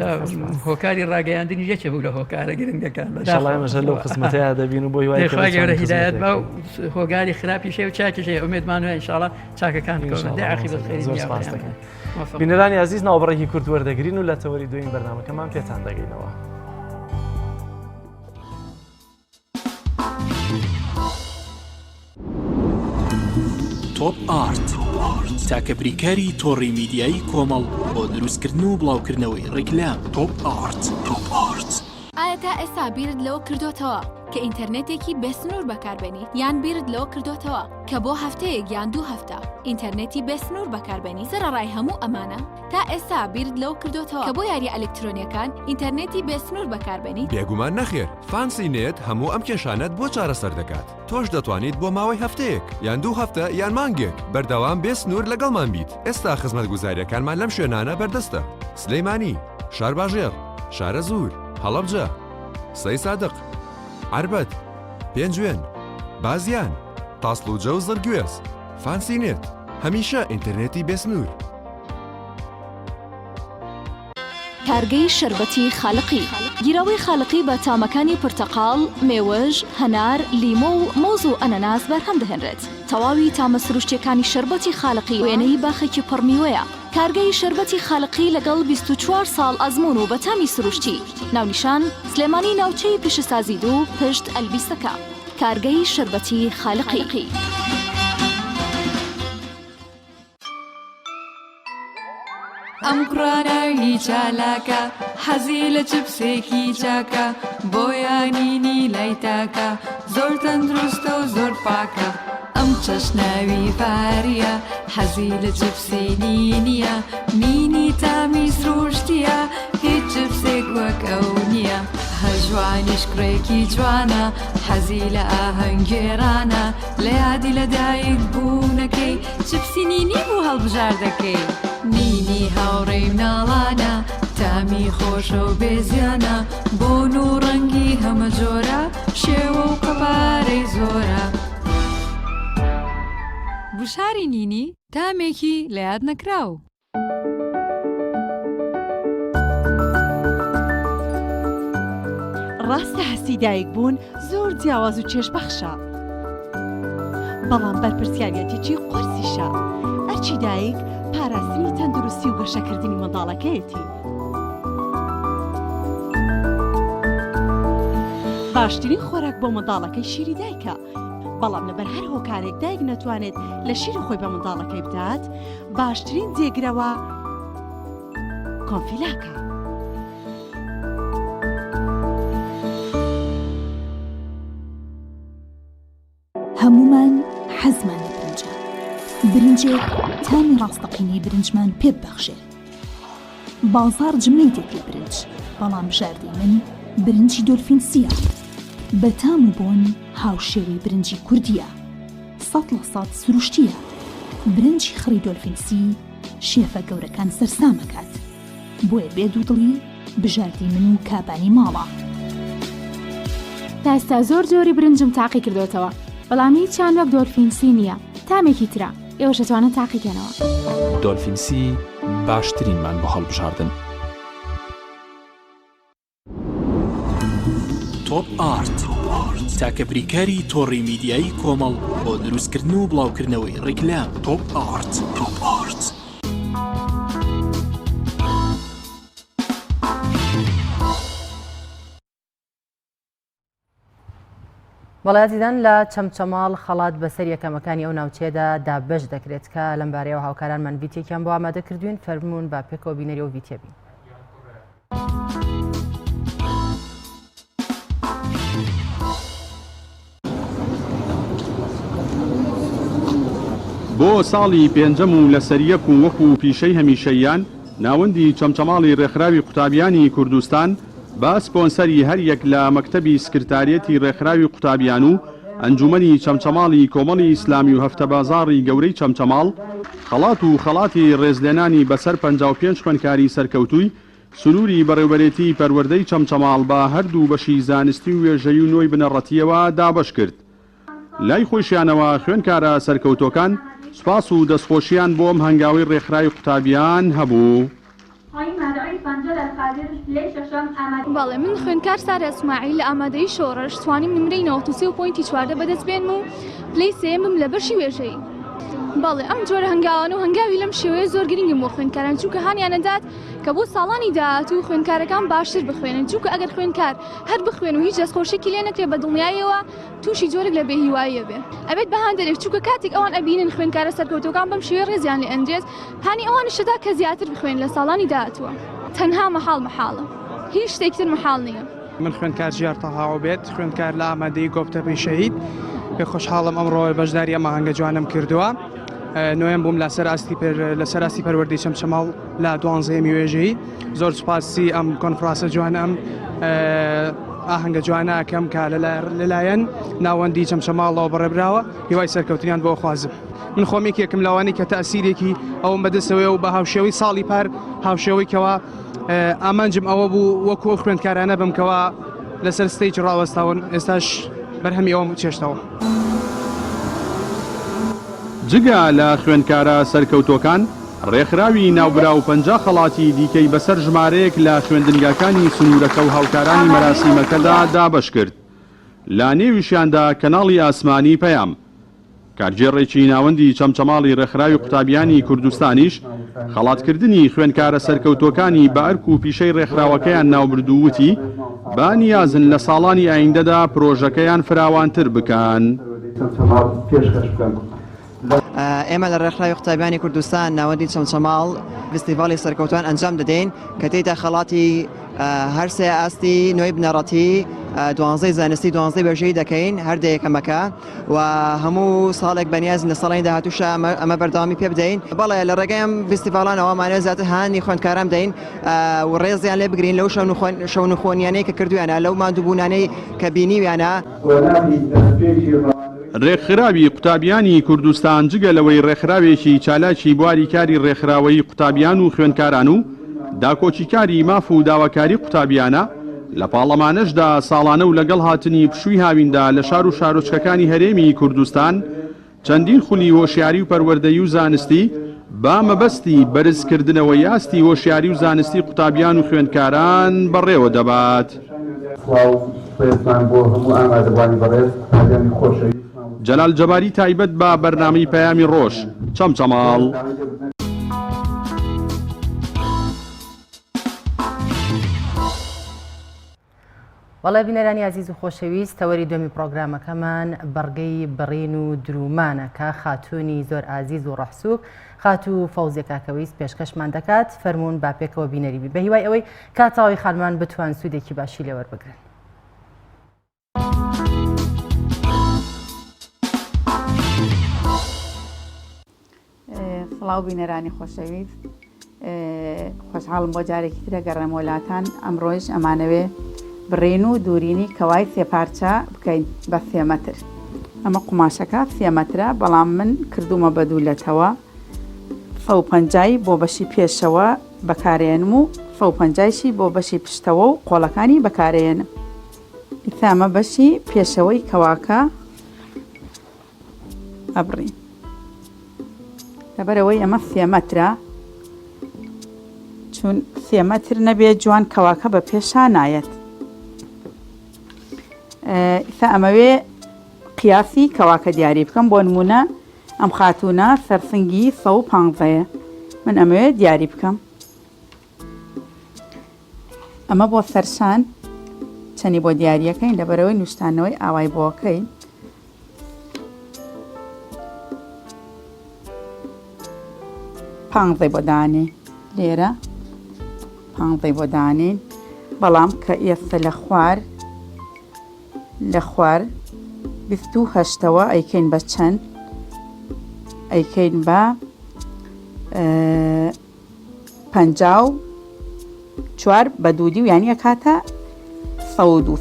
هۆکاری ڕاگەیاندنی یەکێ بوو لە هۆکارە گرنگەکان ئینشاڵڵا ئێمەش هەر لەو خزمەتەیا دەبین و بۆ هیوای خوای گەورە هیدایەت با و هۆگاری خراپیش هەیە و چاکیش هەیە ئومێدمان وایە ئینشاڵڵا چاکەکان بکەون دە عاقیبەت خێری زۆر سپاس دەکەین بینەرانی ئازیز ناوبڕێکی کورت وەردەگرین و لە تەوەری دوێین بەرنامەکەمان پێتان دەگەینەوە. تۆپ ئارت تاکە بریکاری تۆڕی میدیایی کۆمەڵ بۆ دروستکردن و بڵاوکردنەوەی ڕیکلام تۆپ ئارت تۆپ ئارت. ئایا تا ئێستا بیرت لەوە کردۆتەوە کە ئینتەرنێتێکی بێسنوور بەکاربێنیت؟ یان بیرت لەوە کردۆتەوە کە بۆ هەفتەیەک یان دوو هەفتە ئینتەرنێتی بێسنوور بەکاربێنیت؟ سەرەڕای هەموو ئەمانە تا ئێستا بیرت لەوە کردۆتەوە کە بۆ یارییە ئەلکترۆنییەکان ئینتەرنێتی بێسنوور بەکاربێنیت؟ بێگومان نەخێر، فانسی نێت هەموو ئەم کێشانەت بۆ چارەسەر دەکات. تۆش دەتوانیت بۆ ماوەی هەفتەیەک، یان دوو هەفتە، یان مانگێک، بەردەوام بێ سنوور لەگەڵمان بیت. ئێستا خزمەتگوزارییەکانمان لەم شوێنانە بەردەستە، سلێمانی، شارباژێڕ، شارەزوور، هەڵەبجە، سەیسادق، عەربەت، پێنجوێن، بازیان، تاسڵوجە و زڕگوێز. فانسی نێت، هەمیشە ئینتەرنێتی بێ سنوور. کارگەی شەربەتی خالقی. گیراوەی خالقی بە تامەکانی پرتەقاڵ، مێوژ، هەنار، لیمۆ و مۆز و ئەنەناس بەرهەم دەهێنرێت. تەواوی تامە سروشتیەکانی شەربەتی خالقی وێنەی باخێکی پڕ میوەیە. کارگەی شەربەتی خالقی لەگەڵ 24 ساڵ ئەزموون و بە تامی سروشتی. ناونیشان، سلێمانی ناوچەی پیشەسازی دوو پشت ئەلبیسەکە. کارگەی شەربەتی خالقی. ئەم کوڕە ناوی چالاکە حەزی لە چپسێکی چاکە بۆ یانینی لای تاکە زۆر تەندروستە و زۆر پاکە. ئەم. ئەم چەشناوی ڤاریە حەزی لە چپسی نینیە نینی تامی سروشتیە هیچ چپسێک وەک ئەو نییە هەژوانیش کوڕێکی جوانە حەزی لە ئاهەنگگێڕانە لە یادی لە دایک بوونەکەی چپسی نینی بوو هەڵبژاردەکەی نینی هاوڕێی مناڵانە تامی خۆشە و بێزیانە بۆن و ڕەنگی هەمە جۆرە شێوە و قەبارەی زۆرە. گوشاری نینی تامێکی لە یاد نەکراو. ڕاستە هەستی دایک بوون زۆر جیاواز و چێژبەخشە، بەڵام بەرپرسیاریەتێکی قورسیشە. ئەرکی دایک پاراستنی تەندروستی و گەشەکردنی منداڵەکەیەتی. باشترین خۆراک بۆ منداڵەکەی شیری دایکە، بەڵام لەبەر هەر هۆکارێک دایک نەتوانێت لە شیری خۆی بە منداڵەکەی بدات، باشترین جێگرەوە کۆنفیلاکە. هەموومان حەزمان لە برنجە، برنجێک تامی ڕاستەقینەی برنجمان پێ ببەخشێ. بازاڕ جمەی دێت لە برنج، بەڵام بژاردەی من برنجی دۆلفین سییە. بە تام و بۆن هاوشێوەی برنجی کوردییە. 100% سروشتییە. برنجی خڕی دۆلفین سی شێفە گەورەکان سەرسام ئەکات. بۆیە بێ دوودڵی بژاردەی من و کابانی ماڵە. تا ئێستا زۆر جۆری برنجم تاقی کردۆتەوە بەڵام هیچیان وەک دۆلفین سی نییە تامێکی ترە ئێوەش ئەتوانن تاقی کەنەوە. دۆلفین سی باشترینمان بۆ هەڵبژاردن. تۆپ ئارت تاکە بریکاری تۆڕی میدیایی کۆمەڵ بۆ دروستکردن و بڵاوکردنەوەی ڕیکلام تۆپ ئارت تۆپ ئارت. بەڵێ ئازیزان لە چەمچەماڵ خەڵات بەسەر یەکەمەکانی ئەو ناوچەیەدا دابەش دەکرێت کە لەم بارەیەوە هاوکارانمان ڤیتێکیان بۆ ئامادە کردوین فەرمونون با پێکەوە بینەری ئەو ڤیتە بین. بۆ ساڵی پێنجەم و لەسەریەک و وەکو پیشەی هەمیشەییان، ناوەندی چەمچەماڵی ڕێکخراوی قوتابیانی کوردستان بە سپۆنسەری هەریەک لە مەکتەبی سکرتاریەتی ڕێکخراوی قوتابیان و ئەنجومەنی چەمچەماڵی کۆمەڵی ئیسلامی و هەفتەبازاڕی گەورەی چەمچەماڵ خەڵات و خەڵاتی ڕێزلێنانی بەسەر 55 خوێندکاری سەرکەوتووی سنووری بەڕێوبەرێتیی پەروەردەی چەمچەماڵ بە هەردوو بەشی زانستی و وێژەیی و نۆی بنەڕەتییەوە دابەش کرد. لای خۆیشیانەوە خوێندکارە سەرکەوتووەکان سوپاس و دەستخۆشییان بۆ ئەم هەنگاوەی ڕێکخراوی قوتابیان هەبوو. بەڵێ من خوێندکار سارا اسماعیل لە ئامادەیی شۆڕش توانیم نمرەی 93 و point ی 14 بەدەست بێنم و پلەی سێیەم بم لە بەشی وێژەیی. بەڵێ ئەم جۆرە هەنگاوانە و هەنگاوی لەم شێوەیە زۆر گرنگن بۆ خوێندکاران چونکە هانیان ئەدات کە بۆ ساڵانی داهاتوو خوێندکارەکان باشتر بخوێنن چونکە ئەگەر خوێندکار هەر بخوێن و هیچ دەستخۆشیەکی لێ نەکرێت بە دڵنیاییەوە تووشی جۆرێک لە بێهیوایی ئەبێ ئەبێت بە هاندەرێک چونکە کاتێک ئەوان ئەبینن خوێندکارە سەرکەوتووەکان بەم شێوەیە ڕێزیان لێ ئەنرێت هانی ئەوانیش دەدا کە زیاتر بخوێن لە ساڵانی داهاتووە تەنها مەحاڵ مەحاڵە هیچ شتێکی تر مەحاڵ نییە. من خوێندکار ژیار تەها عوبێد خوێندکار لە ئامادەیی گۆپتەپەی شەهید پێ خۆشحاڵم ئەمڕۆ بەشداری ئەم ئاهەنگە جوانەم کردووە نۆیەم بووم لەسەر ئاستی لەسەر ئاستی پەروەردەی چەمچەماڵ لە دوانزەیەمی وێژەیی زۆر سوپاسی ئەم کۆنفرانسە جوانە ئەم ئاهەنگە جوانە ئەکەم کە لەلایەن ناوەندی چەمچەماڵەوە بەڕێبراوە هیوای سەرکەوتنیان بۆ خوازم من خۆم یەکێکم لەوانەی کە تەسیرێکی ئەوم بەدەستەوەی و بە هاوشێوەی ساڵی پار هاوشێوەی کەوا ئامانجم ئەوە بوو وەکو ئەو خوێندکارانە بم کەوا لەسەر stage ڕاوەستاون ئێستاش بەرهەمی ئەوم چێشتەوە. جگە لە خوێندکارە سەرکەوتووەکان، ڕێکخراوی ناوبراو 50 خەڵاتی دیکەی بەسەر ژمارەیەک لە خوێندنگاکانی سنوورەکە و هاوکارانی مەراسیمەکەدا دابەشکرد، لە نێویشیاندا کەناڵی ئاسمانی پەیام. کارگێڕێکی ناوەندی چەمچەماڵی ڕێکخراوی قوتابیانی کوردستانیش خەڵاتکردنی خوێندکارە سەرکەوتووەکانی بە ئەرک و پیشەی ڕێکخراوەکەیان ناوبرد و وتی، بە نیازن لە ساڵانی ئایندەدا پرۆژەکەیان فراوانتر بکەن. ئێمە لە ڕێکخراوی قوتابیانی کوردستان ناوەندی چەمچەماڵ فیستیڤاڵی سەرکەوتوان ئەنجام دەدەین کە تێیدا خەڵاتی هەرسێ ئاستی نوێی بنەڕەتی، دوانزەی زانستی دوانزەی وێژەیی دەکەین هەر دە یەکەمەکە و هەموو ساڵێک بەنیازین لە ساڵانی داهاتووشا ئەمە بەردەوامی پێ بدەین. بەڵێ لە ڕێگەی ئەم فیستیڤاڵانەوە ئەمانەوێت زیاتر هانی خوێندکاران بدەین و ڕێزیان لێ بگرین لەو شەونخۆنیانەی کە کردوویانە، لەو ماندووبوونانەی کە بینیویانە. رێکخراوی قوتابیانی کوردستان جگە لەوەی رێکخراوێکی چالاکی بواری کاری رێکخراوەیی قوتابیان و خوێندکاران و داکۆکیکاری ماف و داواکاری قوتابیانە، لە پاڵ ئەمانەشدا ساڵانە و لەگەڵ هاتنی پشووی هاویندا لە شار و شارۆچکەکانی هەرێمی کوردستان چەندین خولی هۆشیاری و پەروەردەیی و زانستی بە مەبەستی بەرزکردنەوەی ئاستی هۆشیاری و زانستی قوتابیان و خوێندکاران بەڕێوە دەبات. سڵاو ڕێزمان بۆ هەموو ئامادەبوانی بەڕێز، قوتابیانی خۆشەویست. جەلال جەباری تایبەت بە بەرنامەی پەیامی ڕۆژ، چەمچەماڵ. بەڵێ بینەرانی ئازیز و خۆشەویست تەوەری دووەمی پڕۆگرامەکەمان بڕگەی بڕین و درومانە کە خاتوونی زۆر ئازیز و ڕەحسوک خاتوو فەوزیە کاکەوەیس پێشکەشمان دەکات فەرموون با پێکەوە بینەری بین بە هیوای ئەوەی کە تەواوی خانمان بتوان سوودێکی باشی لێ وەربگرن. سڵاو بینەرانی خۆشەویست خۆشحاڵم بۆ جارێکی ترە گەڕێمەوە لاتان ئەمڕۆیش ئەمانەوێ بڕین و دوورینی کەوای سێ پارچە بکەین بە سێ مەتر ئەمە قوماشەکە سێ مەترە بەڵام من کردومە بە دوو لەتەوە سە و پەنجای بۆ بەشی پێشەوە بەکارێنم و سە و پەنجایشی بۆ بەشی پشتەوە و قۆڵەکانی بەکارێنم ئیستا ئەمە بەشی پێشەوەی کەواکە ئەبڕین لەبەرەوەی ئەمە سێ مەترە چون سێ مەتر نەبێت جوان کەواکە بە پێشا نایەت ئیستا ئەمەوێ قیاسی کەواکە دیاری بکەم بۆ نمونە ئەم خاتونە سەرسنگی سە و پانزەیە من ئەمەوێ دیاری بکەم ئەمە بۆ سەرشان چەنی بۆ دیاریەکەین لەبەرەوەی نوشتانەوەی ئاوای بۆکەین پانزەی بۆ دانێ لێرە پانزەی بۆ دانێین بەڵام کە ئێستا لە خوار لە خوار بیست و هەشتەوە ئەیکەین بە چەند ئەیکەین بە 54 بە دوودی و یانی ئەکاتە 102.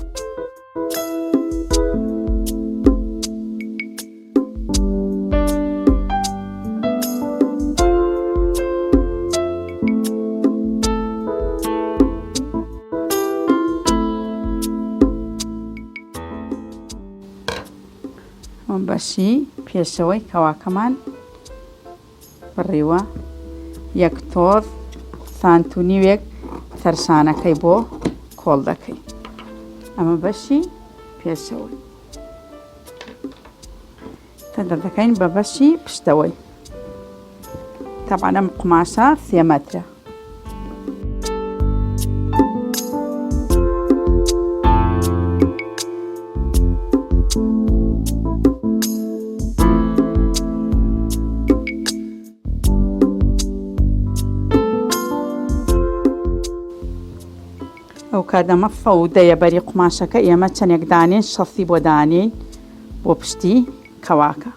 بەشی پێشەوەی کەواکەمان بڕیوە یەک تۆز سانت و نیوێک سەرشانەکەی بۆ کۆڵ دەکەی ئەمە بەشی پێشەوەی دەکەین بە بەشی پشتەوەی تەبعەن ئەم قوماشە سێ مەترە. ئەو کات ئەمە فەودەیە بەری قوماشەکە ئێمە چەندێک دانێن شەستی بۆ دانێین بۆ پشتی کەواکە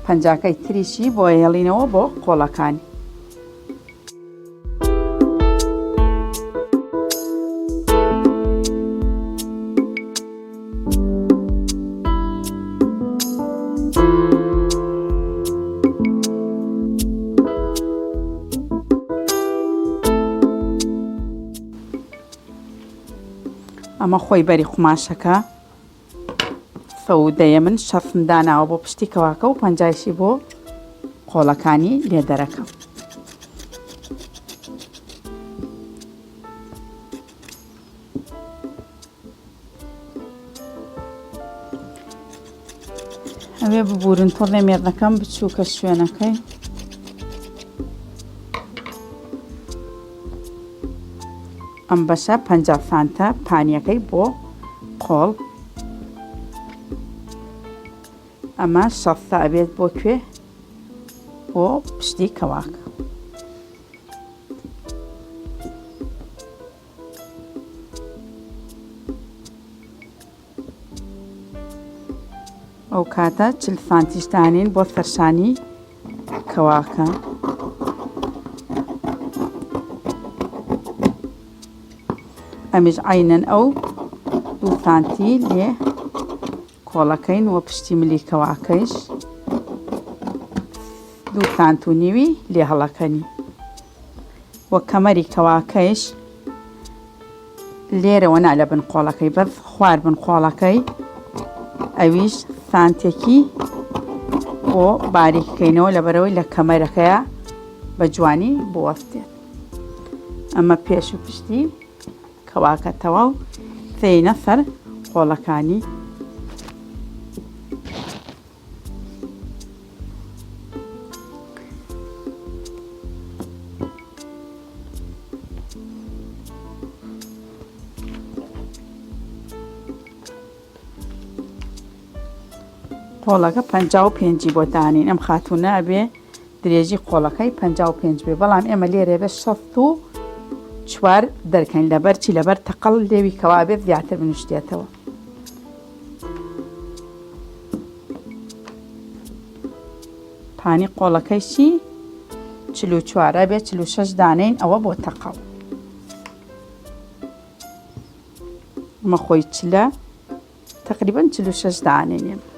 پەنجاکەی تریشی بۆ هێڵینەوە بۆ قۆڵەکانی. ئەمە خۆی بەری قوماشەکە سەودەیە من شەستم داناوە بۆ پشتی کەواکە و پەنجایشی بۆ قۆڵەکانی لێدەرەکەم. ئەوێ ببورن تۆڵێ مێردەکەم بچووکە شوێنەکەی. ئەم بەشە 50 سانتە پانیەکەی بۆ قۆڵ ئەمە شەستە ئەبێت بۆ کوێ بۆ پشتی کەواک. ئەو کاتە چل سانتیش دانین بۆ سەرشانی کەواکە. ئەمیش عەینەن ئەو دوو سانتی لێ کۆڵەکەین و پشتی ملی کەواکەیش دوو سانت و نیوی لێ هەڵەکەنی و کەمەری کەواکەیش لێرەوە نا لە بن قۆڵەکەی بەس خوار بن قۆڵەکەی ئەویش سانتێکی بۆ باریککەینەوە لەبەرەوەی لە کەمەرەکەیە بە جوانی بوەستێت ئەمە پێش و پشتی کەواکە تەواو دێینە سەر قۆڵەکانی. قۆڵەکە 55 بۆ دانین ئەم خاتوونە ئەبێ درێژی قۆڵەکەی 55 بێ بەڵام ئێمە لێرە بێ 64 دەرکەین لەبەر چی لەبەر تەقەڵ لێوی کەوا بێت زیاتر بنوشتێتەوە. پانی قۆڵەکەیشی 44 ئەبێ 46 دانێین ئەوە بۆ تەقەڵ ئەمە خۆی چلە تقریبا 46 دانێین ئێمە.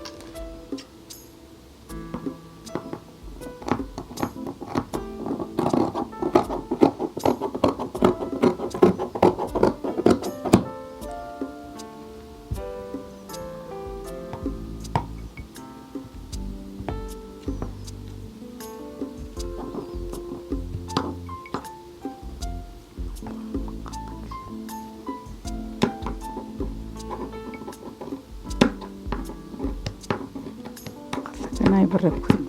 نایبڕێ بکەین.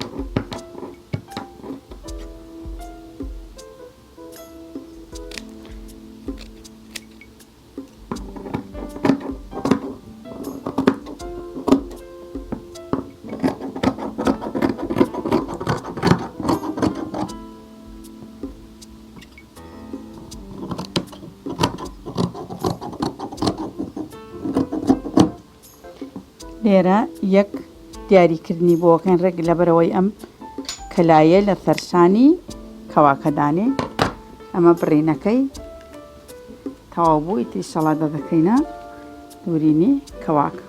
لێرە یەک دیاریکردنی بۆکەین ڕێک لەبەرەوەی ئەم کەلایە لە سەرشانی کەواکە دانێ ئەمە بڕینەکەی تەواو بوو ئیتر ئیشەڵا دەدەکەینە دورینی کەواکە.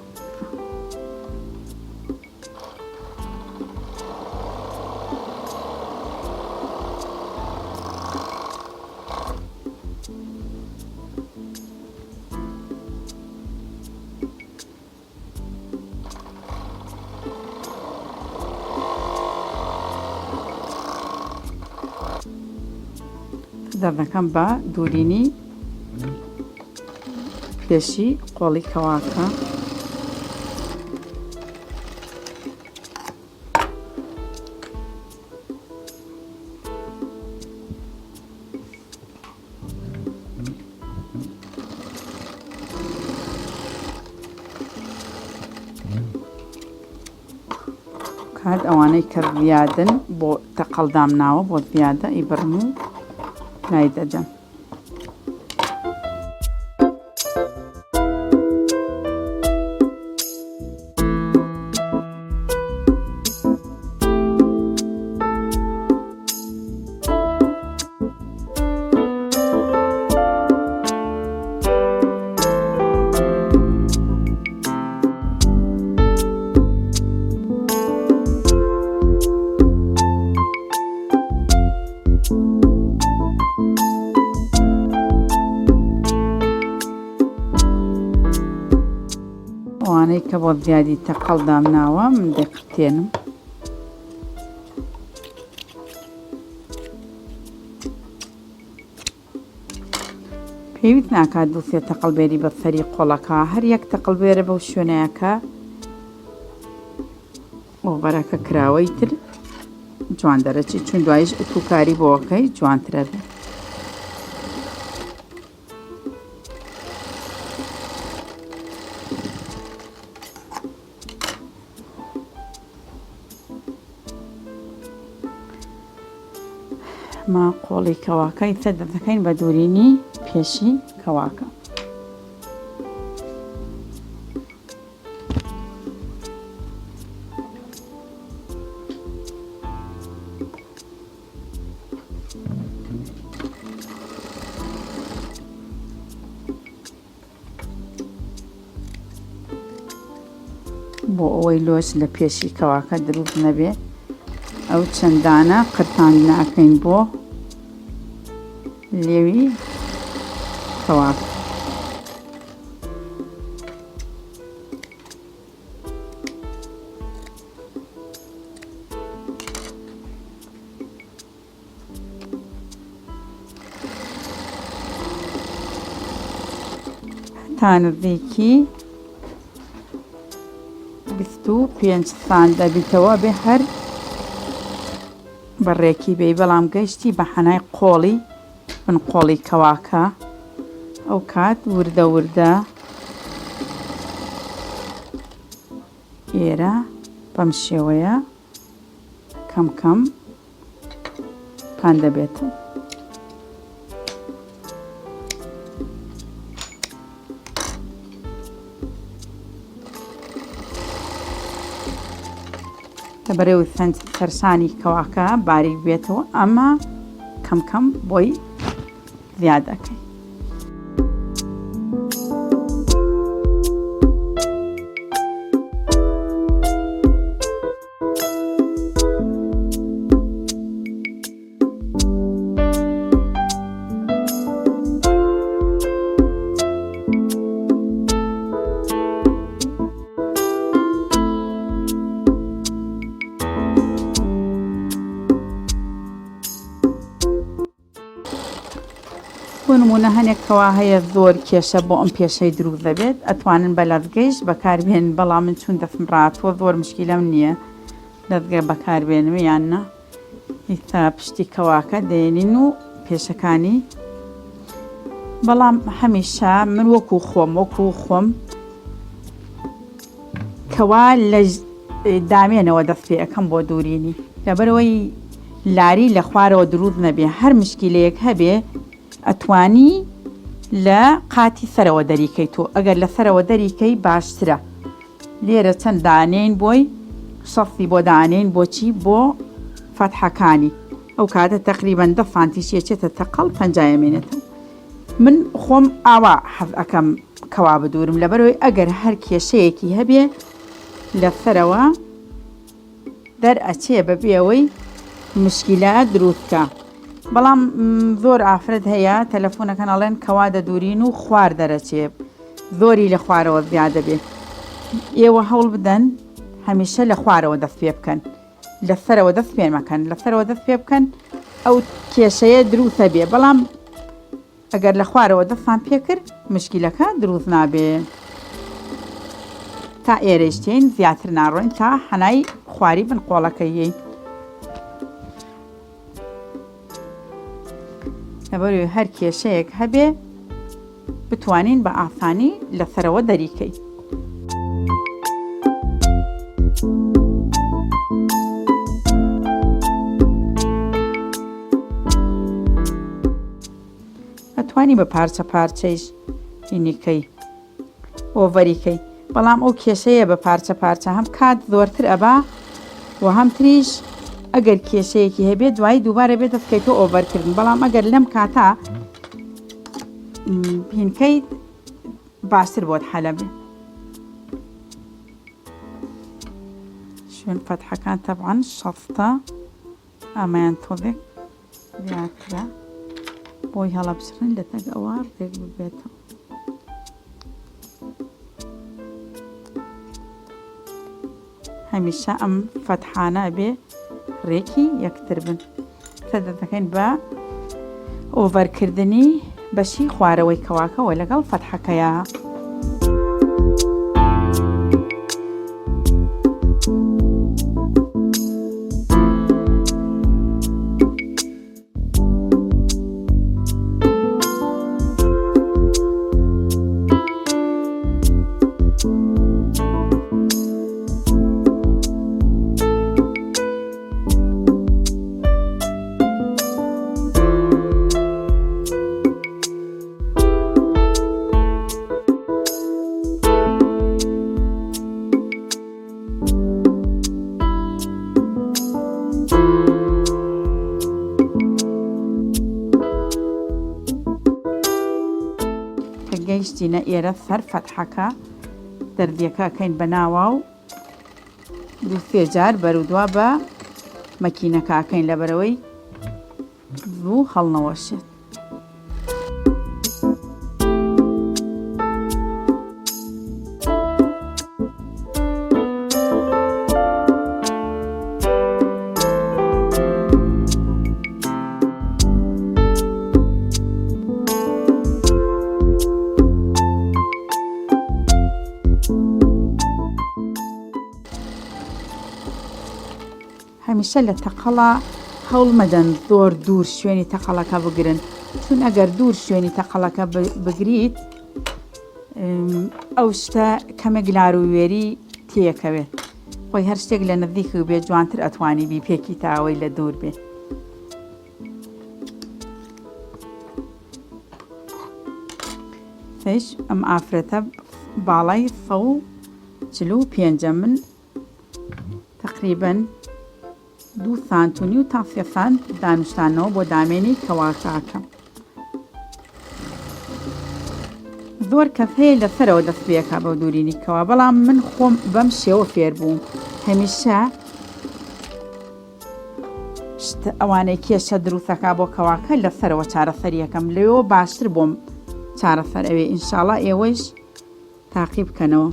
دەردەکەم بە دوورینی پێشی قۆڵی کەواکە. کات ئەوانەی کە زیادن بۆ تەقەڵ دامناوە بۆ زیادە ئیبڕم و لای دەدەم. ئەوانەی کە بۆ زیادی تەقەڵ دامناوە من دەقرتێنم. پێویست ناکات دوو سێ تەقەڵ بێری بە سەری قۆڵەکە هەر یەک تەقەڵ بێرە بەو شوێنەیە کە ئۆڤەرەکە کراوەی تر جوان دەرەچی چون دوایش ئوتوکاری بۆەکەی جوانترە بێت. ما قۆڵی کەواکە ئیتر دەکەین بە دوورینی پێشی کەواکە. بۆ ئەوەی لۆچ لە پێشی کەواکە دروست نەبێ ئەو چەندانە قرتاندنە ئەکەین بۆ لێوی کەواکە. تا نزیکی 25 سان دەبیتەوە بێ هەر بە ڕێکی بێی بەڵام گەشتی بە حەنای قۆڵی بن قۆڵی کەواکە ئەو کات وردە وردە ئێرە بەم شێوەیە کەم کەم پان دەبێتەوە. لەبەرەوەی سەرشانی کەواکە باریک بێتەوە ئەمە کەم کەم بۆی زیاد ئەکەی. بۆ نمونە هەنێک کەوا هەیە زۆر کێشە بۆ ئەم پێشەی دروست دەبێت ئەتوانن بە لەزگەیش بەکاربێن بەڵام من چون دەستم ڕاتووە زۆر مشکیلەم نییە لەزگە بەکاربێنم یان نا ئیستا پشتی کەواکە دێنین و پێشەکانی بەڵام هەمیشە من وەکو خۆم وەکو خۆم کەوا لە دامێنەوە دەست پێ ئەکەم بۆ دوورینی لەبەرەوەی لاری لە خوارەوە دروست نەبێ هەر مشکیلەیەک هەبێ ئەتوانی لە قاتی سەرەوە دەریکەی تۆ ئەگەر لە سەرەوە دەریکەی باشترە لێرە چەند دانێین بۆی شەستی بۆ دانێین بۆچی بۆ فەتحەکانی ئەو کاتە تەقریبەن دە سانتیش یەچێتە تەقەڵ پەنجا ئەمێنێتەوە من خۆم ئاوا حەز ئەکەم کەوا بدورم لەبەرەوەی ئەگەر هەر کێشەیەکی هەبێ لەسەرەوە دەر ئەچێ بەبێ ئەوەی مشکیلە دروست کا بەڵام زۆر ئافرەت هەیە تەلەفۆنەکەن ئەڵێن کەوا دەدورین و خوار دەرەچێ زۆری لە خوارەوە زیادە بێ ئێوە هەوڵ بدەن هەمیشە لە خوارەوە دەست پێ بکەن لە سەرەوە دەست پێ مەکەن لە سەرەوە دەست پێ بکەن ئەو کێشەیە دروستە بێ بەڵام ئەگەر لە خوارەوە دەستان پێکرد مشکیلەکە دروست نابێ. تا ئێرەیش تێین زیاتر ناڕۆین تا حەنای خواری بن قۆڵەکەی یەین. لەبەروی هەر کێشەیەک هەبێ بتوانین بە ئاسانی لەسەرەوە دەریکەی. ئەتوانی بە پارچە پارچەیش هینیکەی ئۆڤەریکەی بەڵام ئەو کێشەیە بە پارچە پارچە هەم کات زۆرتر ئەبا و هەم تریش ئەگەر کێشەیەکی هەبێت دوایی دووبارە بێت دەستکەیتۆ ئۆڤەرکردن بەڵام ئەگەر لەم کاتا هینکەیت باشتر بۆت حەلە بێ شوێن فەتحەکان تەبعەن شەستە ئەمەیان تۆزێک زیاترە بۆی هەڵەبچڕین لە تەک ئەوە ڕێک ببێتەوە. هەمیشە ئەم فەتحانە بێ ڕێکی یەکتر بن سەدەکەین بە ئۆڤەرکردنی بەشی خوارەوەی کەواکەوە لەگەڵ فەتحەکەیە. کە گەیشتینە ئێرە سەر فەتحەکە دەردیەکە ئەکەین بە ناوا و. دووسێ جار بەرودوا بە مەکینەکەکەین لەبەرەوەی زوو هەڵنەوەشێت. هەمیشە لە تەقەڵا هەوڵ مەدەن زۆر دوور شوێنی تەقەڵەکە بگرن چون ئەگەر دوور شوێنی تەقەڵەکە بگریت ئەو شتە کەمێک لارووێری تێکەوێت خۆی هەر شتێک لە نزیک و بێ جوانتر ئەتوانی بیپێکی تاوەی لە دوور بێ. سەیش ئەم ئافرەتە باڵای 145 من تەقریبەن دوو سانت و نیو تا سێ سانت دانوستانەوە بۆ دامێنی کەواکە ئەکەم. زۆر کەس هەیە لەسەرەوە دەست پێکا بە دوورینی کەوا بەڵام من خۆم بەم شێوە فێر بووم هەمیشە شت ئەوانەی کێشە دروستەکە بۆ کەواکە لەسەرەوە چارەسەریەکەم لەوێەوە باشتر بۆم چارەسەر ئەوێ ئینشاڵا ئێوەیش تاقی بکەنەوە.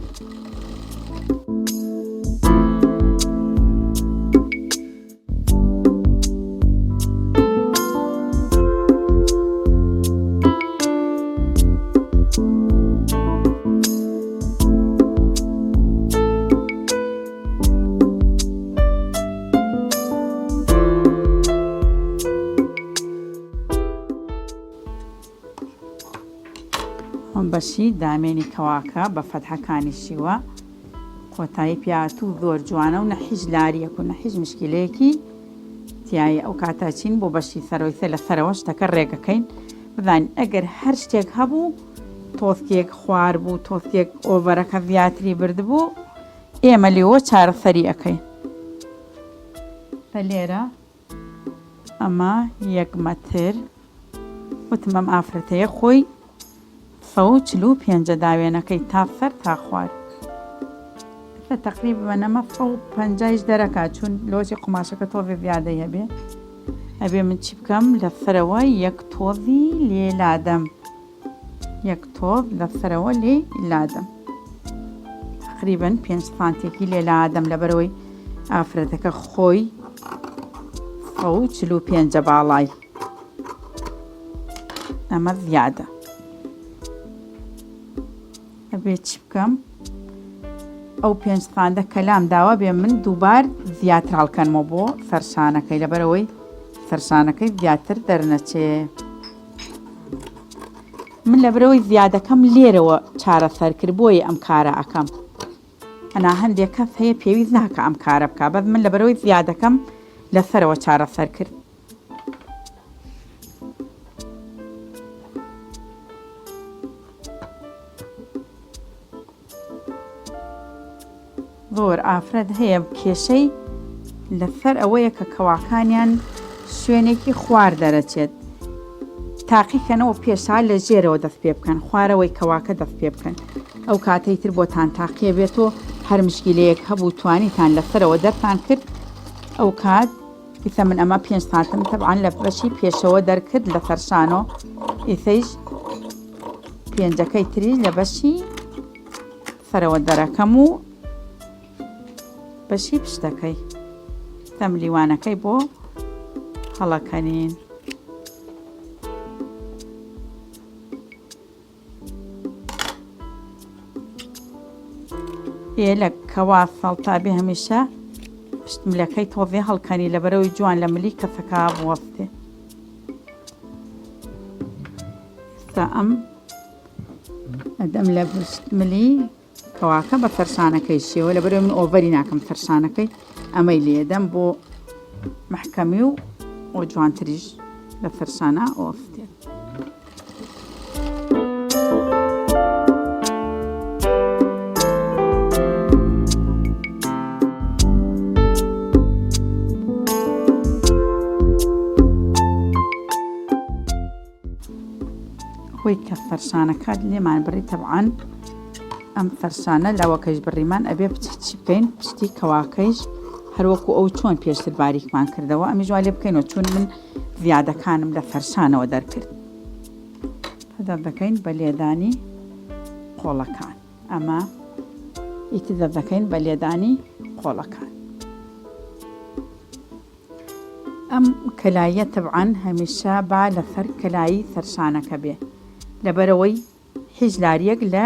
بەشی دامێنی کەواکە بە فەتحەکانیشیوە کۆتایی پیاتوو زۆر جوانە و نە هیچ لاریەک و نە هیچ مشکلەیەکی تایە ئەو کاتە چین بۆ بەشی سەرەوەی سەر لە سەرەوە شتەکە ڕێگەکەین بزانین ئەگەر هەر شتێک هەبوو تۆسکێک خوار بوو تۆسکێک ئۆڤەرەکە زیاتری بردبوو ئێمە لێوە چارەسەری ئەەکەین بە لێرە ئەمە یەک مەتر وتم ئەم ئافرەتەیە خۆی سەو چلو پێنجە داوێنەکەی تا سەر تا خوار ئێستا تەقریبەن ئەمە سەو پەنجایش دەرەکا چون لۆچی قوماشەکە تۆزێ زیادەی هەبێ ئەبێ من چی بکەم لە سەرەوە یەک تۆزی لێ لادەم یەک تۆز لە سەرەوە لێی لادەم تقریبن پێنج سانتێکی لێ لادەم لەبەرەوەی ئافرەتەکە خۆی 145 باڵای ئەمە زیادە ئەبێ چی بکەم ئەو پێنج ساندە کەلام داوا بێ من دووبار زیاتر هەڵکەنمەوە بۆ سەرشانەکەی لەبەرەوەی سەرشانەکەی زیاتر دەرنەچێ من لەبرەوەی زیادەکەم لێرەوە چارەسەر کرد بۆیە ئەم کارە ئەکەم ئەنا هەندێک کەس هەیە پێویست ناکە ئەم کارە بکە بەس من لەبەرەوەی زیادەکەم لەسەرەوە چارەسەر کرد. زۆر ئافرەت هەیە کێشەی لەسەر ئەوەیە کە کەواکانیان شوێنێکی خوار دەرەچێت تاقیکەنەوە پێشا لە ژێرەوە دەست پێ بکەن خوارەوەی کەواکە دەست پێ بکەن ئەو کاتەی تر بۆتان تاقیە بێت و هەر مشکیلەیەک هەبوو توانیتان لەسەرەوە دەرتان کرد ئەو کات ئیسە من ئەمە پێنج سانتم تەبعەن لە بەشی پێشەوە دەرکرد لە سەرشانۆ ئیسەیش پێنجەکەی تری لە بەشی سەرەوە دەرەکەم و بەشی پشتەکەی تەم لیوانەکەی بۆ هەڵەکەنین. ئێ لە کەوا سەڵتا بێ هەمیشە پشت ملەکەی تۆزێ هەڵکەنی لەبەرەوەی جوان لە ملی کەسەکە بوەستێ ئێستا ئەم ئەدەم لە پشت ملی کەواکە بە سەرشانەکەی شێوە لەبەرەوەی من ئۆڤەری ناکەم سەرشانەکەی ئەمەی لێدەم بۆ محکەمی و ئۆ جوانتریش لە سەرشانە ئۆستێت. خۆی کە فەرشانەکات لێمان بڕی تەبعەن. ئەم فەرشانە لاوەکەش بڕیمان ئەبێ بچی چی بکەین پشتی کەواکەیش هەروەکو ئەو چۆن پێشتر باریکمان کردەوە ئەمیش وا لێ بکەینەوە چون من زیادەکانم لە فەرشانەوە دەرکرد دەردەکەین بە لێدانی قۆڵەکان ئەمە ئیتر دەردەکەین بە لێدانی قۆڵەکان ئەم کەلاییە تەبعەن هەمیشە با لەسەر کەلایی سەرشانەکە بێ لەبەرەوەی هیچ لاریەک لە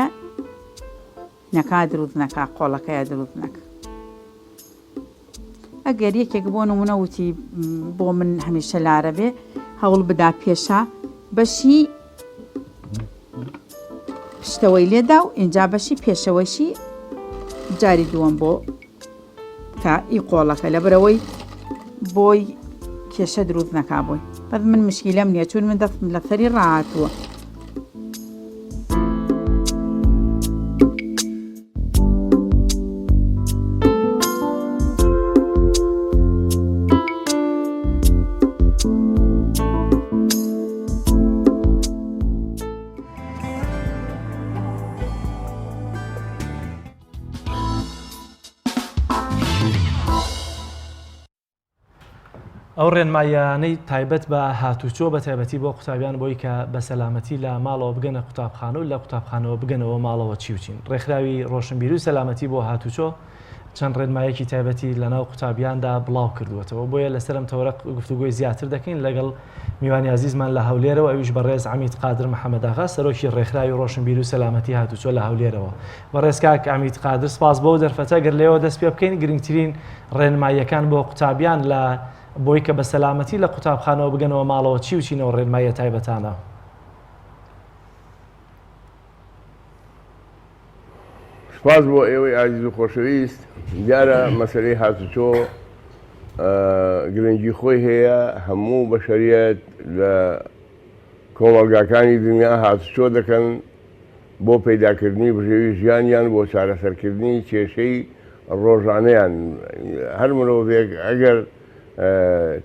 نەکا دروست نەکا قۆڵەکەیە دروست نەکا ئەگەر یەکێک بۆ نمونە وتی بۆ من هەمیشە لارە بێ هەوڵ بدا پێشە بەشی پشتەوەی لێدا و ئینجا بەشی پێشەوەشی جاری دووەم بۆ کە ئی قۆڵەکە لەبەرئەوەی بۆی کێشە دروست نەکا بۆی بەس من مشکیلەم نییە چون من دەستم لەسەری ڕاهاتووە. ئەو ڕێنماییانەی تایبەت بە هاتوچۆ بە تایبەتی بۆ قوتابیان بۆی کە بە سەلامەتی لە ماڵەوە بگەنە قوتابخانە و لە قوتابخانەوە بگەنەوە ماڵەوە چی و چین ڕێکخراوی ڕۆشنبیری و سەلامەتی بۆ هاتوچۆ چەند ڕێنمایەکی تایبەتی لەناو قوتابیاندا بڵاو کردووەتەوە بۆیە لەسەر ئەم تەوەرە گفتوگۆی زیاتر دەکەین لەگەڵ میوانی ئازیزمان لە هەولێرەوە ئەویش بەڕێز عەمید قادر محەمەد ئاغا سەرۆکی ڕێکخراوی ڕۆشنبیر و سەلامەتی هاتوچۆ لە هەولێرەوە. بەڕێز کاک عەمید قادر سپاس بۆ دەرفەتە گەر لێوە دەست پێ بکەین گرنگترین ڕێنماییەکان بۆ قوتابیان لە بۆی کە بە سەلامەتی لە قوتابخانەوە بگەنەوە ماڵەوە چی و چینەوە ڕێنماییە تایبەتانە؟ سپاس بۆ ئێوەی ئازیز و خۆشەویست. دیارە مەسەلەی هاتوچۆ گرنگی خۆی هەیە، هەموو بەشەریەت لە کۆمەڵگاکانی دنیا هاتوچۆ دەکەن بۆ پەیداکردنی بژێوی ژیانیان، بۆ چارەسەرکردنی کێشەی ڕۆژانەیان. هەر مرۆڤێک ئەگەر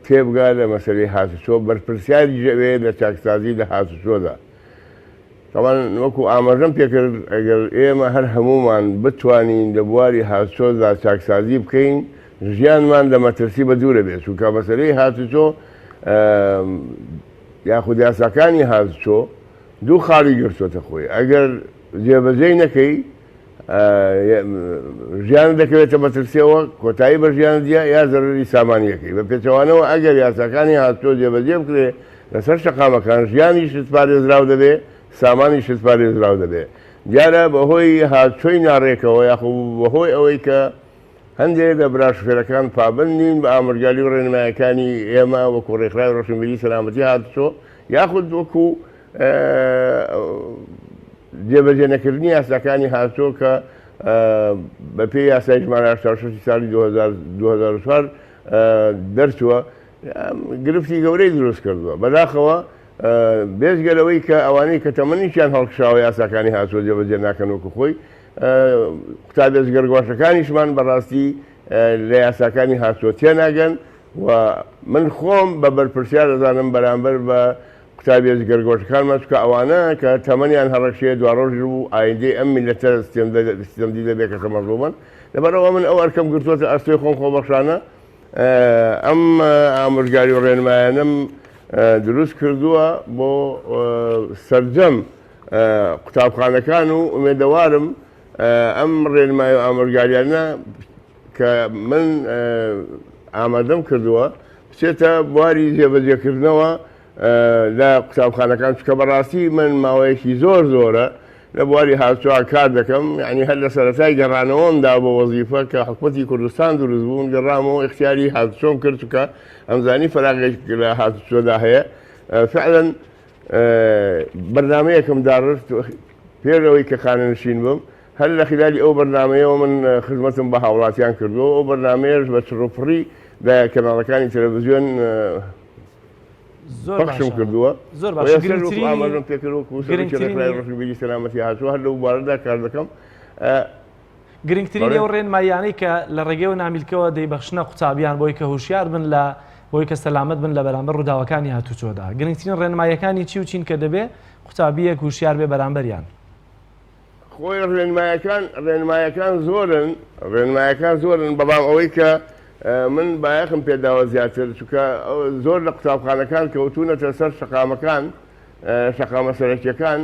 تێبگا لە مەسەلەی هاتوچۆ بەرپرسیاریش ئەوێ لە چاکسازی لە هاتوچۆدا. تەبعەن وەکو ئاماژەم پێکرد ئەگەر ئێمە هەر هەموومان بتوانین لە بواری هاتوچۆدا چاکسازی بکەین ژیانمان لە مەترسی بە دوورە بێت چونکە مەسەلەی هاتوچۆ یاخود یاساکانی هاتوچۆ دوو خاڵی گرتووەتە خۆی ئەگەر جێبەجێی نەکەی ژیانت دەکەوێتە مەترسیەوە کۆتایی بە ژیانت دیا یا زەرەری سامانیەکەی بە پێچەوانەوە ئەگەر یاساکانی هاتوچۆ جێبەجێ بکرێ لەسەر شەقامەکان ژیانیشت پارێزراو دەبێ سامانیشت پارێزراو دەبێ دیارە بەهۆی هاتوچۆی ناڕێکەوە یاخۆ بەهۆی ئەوەی کە هەندێک لە برا شوفێرەکان پابەند نین بە ئامۆژگاری و ڕێنمایەکانی ئێمە وەکو ڕێکخراوی ڕۆشنبیری سەلامەتی هاتوچۆ یاخود وەکو جێبەجێ نەکردنی یاساکانی هاتوچۆ کە بەپێی یاسای ژمارە 86 ساڵی 2004 دەرچووە گرفتی گەورەی دروست کردووە بەداخەوە بێجگە لەوەی کە ئەوانەی کە تەمەنیشیان هەڵکشاوە یاساکانی هاتووە جێبەجێ ناکەن وەکو خۆی قوتابیە جگەرگۆشەکانیشمان بەڕاستی لە یاساکانی هاتووە تێناگەن و من خۆم بە بەرپرسیار دەزانم بەرامبەر بە قوتابیە جگەرگۆشەکانمان چونکە ئەوانە کە تەمەنیان هەڕەکشێ دواڕۆژ و ئایندەی ئەم میللەتە ستەمدیدە بێکەسە مەزڵومن لەبەرئەوە من ئەو ئەرکەم گرتووەتە ئەستۆی خۆم خۆبەخشانە ئەم ئامۆژگاری و ڕێنمایانەم دروست کردووە بۆ سەرجەم قوتابخانەکان و ئومێدەوارم ئەم ڕێنمای و ئامۆژگاریانە کە من ئامادەم کردووە بچێتە بواری جێبەجێکردنەوە لە قوتابخانەکان چونکە بەڕاستی من ماوەیەکی زۆر زۆرە لە بواری هاتوچۆ کار دەکەم یعنی هەر لە سەرەتای گەڕانەوەمدا بۆ وەزیفە کە حکومەتی کوردستان دروست بوون گەڕامەوە ئیختیاری هاتوچۆم کرد چونکە ئەمزانی فەراغێک لە هاتوچۆدا هەیە فعلا بەرنامەیەکم داڕشت پێش ئەوەی کە خانەنشین بم هەر لە خلالی ئەو بەرنامەیەوە من خزمەتم بە هاوڵاتیان کردووە ئەو بەرنامەیەش بە چڕوپڕی لە کەناڵەکانی تەلەڤزیۆن زۆر پەخشم باشە کردووە زۆر و باشە ئێستاش وەکو گرنگترینی ئاماژەم پێکرد وەکو سەرۆکی گرنگترینی ڕێکخراوی ڕۆشنبیری سەلامەتی هاتووە هەر لەو بوارەدا کار دەکەم ئە، گرنگترینی بەڵێ ئەو ڕێنماییانەی کە لە ڕێگەی نامیلکەوە دەیبەخشنە قوتابیان بۆی کە هۆشیار بن لە بۆی کە سەلامەت بن لە بەرامبەر ڕووداوەکانی هاتوچۆدا گرنگترین ڕێنماییەکانی چی و چین کە دەبێ قوتابییەک هوشیار بێ بەرامبەریان؟ خۆی ڕێنمایەکان ڕێنمایەکان زۆرن ڕێنمایەکان زۆرن بەڵام ئەوەی کە من بایەخم پێداوە زیاتر چونکە زۆر لە قوتابخانەکان کەوتوونەتە سەر شەقامەکان شەقامە سەرەکیەکان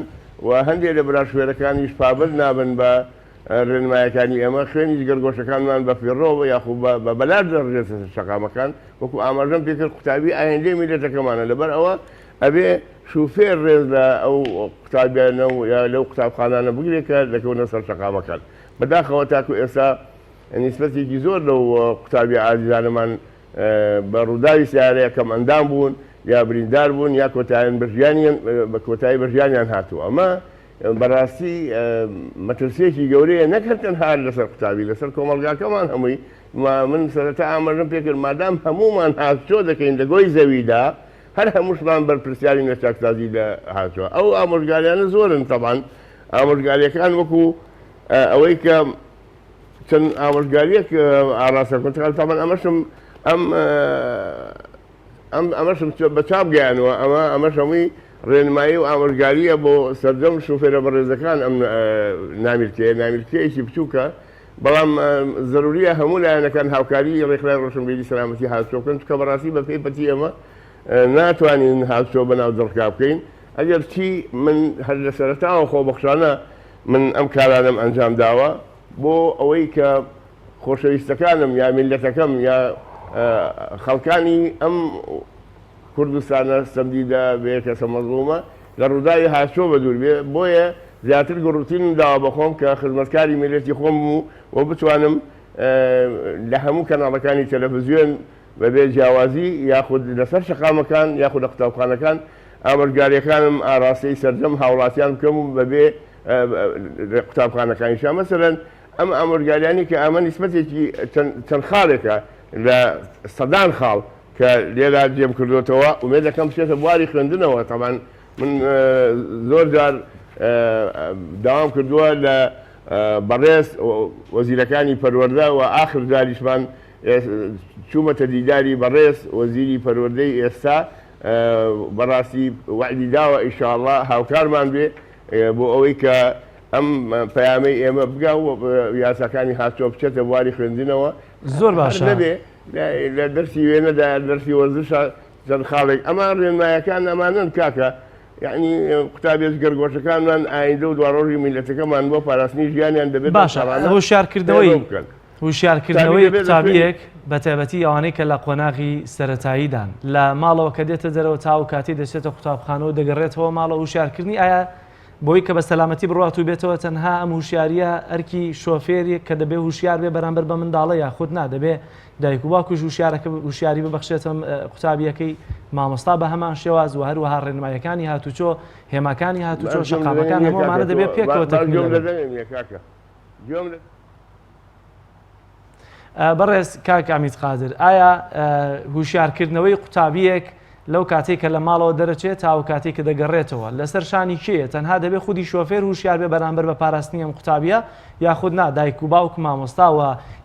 و هەندێک لە برا شوێرەکانیش پابەند نابن بە ڕێنمایەکانی ئێمە خوێنی جگەرگۆشەکانمان بە فیڕۆ یاخو بە بەلاش دەڕژێتە سەر شەقامەکان وەکو ئاماژەم پێکرد قوتابی ئایندەی میللەتەکەمانە لەبەر ئەوە ئەبێ شوفێر ڕێز لە ئەو قوتابیانە و یا لەو قوتابخانانە بگرێت کە دەکەونە سەر شەقامەکان. بەداخەوە تاکو ئێستا نیسبەتێکی زۆر لەو قوتابیە ئازیزانەمان بە ڕووداوی سەیارەیە کەم ئەندام بوون یا بریندار بوون یا کۆتایان بە ژیانیان بە کۆتایی بە ژیانیان هاتووە. ئەمە بەڕاستی مەترسیەکی گەورەیە نەک هەر تەنها لەسەر قوتابی لەسەر کۆمەڵگاکەمان هەمووی. من سەرەتا ئاماژەم پێکرد مادام هەموومان هاتوچۆ دەکەین لە گۆی زەویدا هەر هەمووشمان بەرپرسیارین لە چاکسازی لە هاتووە ئەو ئامۆژگاریانە زۆرن تەبان ئامۆژگاریەکان وەکو ئەوەی کە چەند ئامۆژگاریەک ئاراستە کۆنترال تەبان ئەمەشم ئەم ئەم ئەمەشم بە چاپ گەیانوە ئەمە ئەمەش هەمووی ڕێنمایی و ئامۆژگاریە بۆ سەرجەم شوفێرە بەڕێزەکان ئەم نامیلکەیە نامیلکەیەکی بچووکە بەڵام زەروریە هەموو لایەنەکان هاوکاری ڕێکخراوی ڕۆشنبیری سەلامەتی هاتوچۆ بکەن، چونکە بەڕاستی بە پێی پەتی ئێمە ناتوانین هاتوچۆ بەناو دڕکا بکەین، ئەگەر چی من هەر لە سەرەتاوە خۆبەخشانە من ئەم کارانەم ئەنجام داوە بۆ ئەوەی کە خۆشەویستەکانم یا میللەتەکەم یا خەڵکانی ئەم کوردستانە ستەمدیدە بێ کەسە مەزڵومە لە ڕووداوی هاتچۆ بەدوور بێ، بۆیە زیاتر گوڕوتینم داوە بە خۆم کە خزمەتکاری میللەتی خۆم بم و بتوانم لە هەموو کەناڵەکانی تەلەفزیۆن بەبێ جیاوازی یاخود لەسەر شەقامەکان یاخود لە قوتابخانەکان ئامۆژگاریەکانم ئاراستەی سەرجەم هاوڵاتیان بکەم و بەبێ قوتابخانەکانیشا مەسەلەن ئەم ئامۆژگاریانی کە ئەمە نیسبەتێکی چەند خاڵێکە لە سەدان خاڵ کە لێرە جێم کردۆتەوە ئومێد دەکەم بچێتە بواری خوێندنەوە تەبعەن من زۆر جار داوام کردووە لە بەڕێز وەزیرەکانی پەروەردە و ئاخر جاریشمان چوومەتە دیداری بەڕێز وەزیری پەروەردەی ئێستا بەڕاستی وەعدی داوە ئیشاڵڵا هاوکارمان بێ بۆ ئەوەی کە ئەم پەیامەی ئێمە بگا و یاساکانی هاتووە بچێتە بواری خوێندنەوە زۆر باشە نەبێ لە دەرسی وێنەدا دەرسی وەرزشا چەند خاڵێک ئەمە ڕێنمایەکان ئەمانەن کاکە یعنی قوتابیە جگەرگۆشەکانمان ئایندە و دواڕۆژی میللەتەکەمان بۆ پاراستنی ژیانیان دەبێت ئەم باشە کارانە هۆشیارکردنەوەی پەیڕەو بکەن. هوشیارکردنەوەی قوتابی دەبێت لە خوێنی قوتابیەک بە تایبەتی ئەوانەی کە لە قۆناغی سەرەتاییدان لە ماڵەوە کە دێتە دەرەوە تا ئەو کاتەی دەچێتە قوتابخانە و دەگەڕێتەوە ماڵەوە هوشیارکردنی ئایا بۆی کە بە سەلامەتی بڕوات و بێتەوە تەنها ئەم هوشیاریە ئەرکی شۆفێرێک کە دەبێ هوشیار بێ بەرامبەر بە منداڵە یاخود نا دەبێ دایک و باوکیش هوشیارەکە هوشیاری ببەخشێتە قوتابیەکەی مامۆستا بە هەمان شێواز و هەروەها ڕێنماییەکانی هاتوچۆ هێماکانی هاتوچۆ باش گوێم لە شەقامەکان دەنگ نییە هەموو کاکە ئەمانە تۆ دەبێ پێکەوە باش تەکمیلە گوێم لە بن. دەنگ نییە کاکە گوێم لە بەڕێز کاک عەمید قادر ئایا هوشیارکردنەوەی قوتابیەک لەو کاتەی کە لە ماڵەوە دەرەچێت تا ئەو کاتەی کە دەگەڕێتەوە لەسەر شانی کێیە؟ تەنها دەبێت خودی شۆفێر هوشیار بێ بەرامبەر بە پاراستنی ئەم قوتابیە یاخود نا دایک و باوک مامۆستا و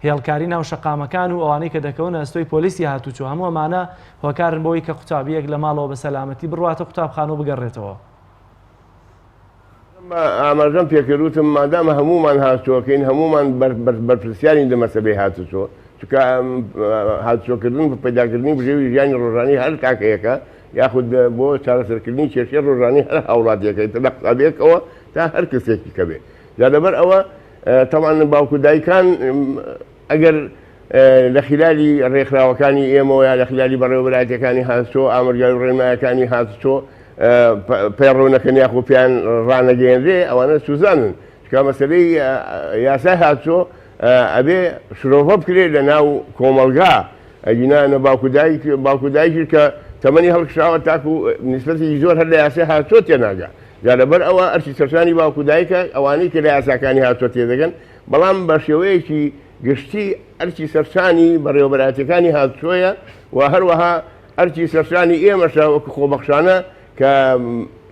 هێڵکاری ناو شەقامەکان و ئەوانەی کە دەکەونە ئەستۆی پۆلیسی هاتوچۆ هەموو ئەمانە هۆکارن بۆی کە قوتابیەک لە ماڵەوە بە سەلامەتی بڕواتە قوتابخانە و بگەڕێتەوە. ئاماژەم پێکرد وتم مادام هەموومان هاتوچۆکەین هەموومان بەرپرسیارین لە مەسەلەی هاتوچۆ چونکە هاتوچۆکردن بە پەیداکردنی بژێوی ژیانی ڕۆژانەی هەر تاکەیەکە یاخود بۆ چارەسەرکردنی کێشەی ڕۆژانەی هەر هاوڵاتیەکە ئیتر لە قوتابیەکەوە تا هەر کەسێکی کە بێ جا لەبەر ئەوە تەبعەن باوک و دایکان ئەگەر لە خلالی ڕێکخراوەکانی ئێمەوە یا لە خلالی بەڕێوەبەرایەتیەکانی هاتوچۆ ئامۆژگاری و ڕێنمایەکانی هاتوچۆ پەیڕەو نەکەن یاخۆ پێیان ڕانەگەیەنرێ ئەوانە سوزانن چکا مەسەلەی یاسای هاتوچۆ ئەبێ شرۆڤە بکرێت لە ناو کۆمەڵگا ئەگینا نە باوک و دایک باوک و دایکی کە تەمەنی هەڵکشاوە تاکو نیسبەتێکی زۆر هەر لە یاسای هاتوچۆ تێناگا جا لەبەر ئەوە ئەرکی سەرشانی باوک و دایکە ئەوانەی کە لە یاساکانی هاتوچۆ تێدەگەن بەڵام بە شێوەیەکی گشتی ئەرکی سەرشانی بەڕێوەبەرایەتیەکانی هاتوچۆیە و هەروەها ئەرکی سەرشانی ئێمەشە وەکو خۆبەخشانە کە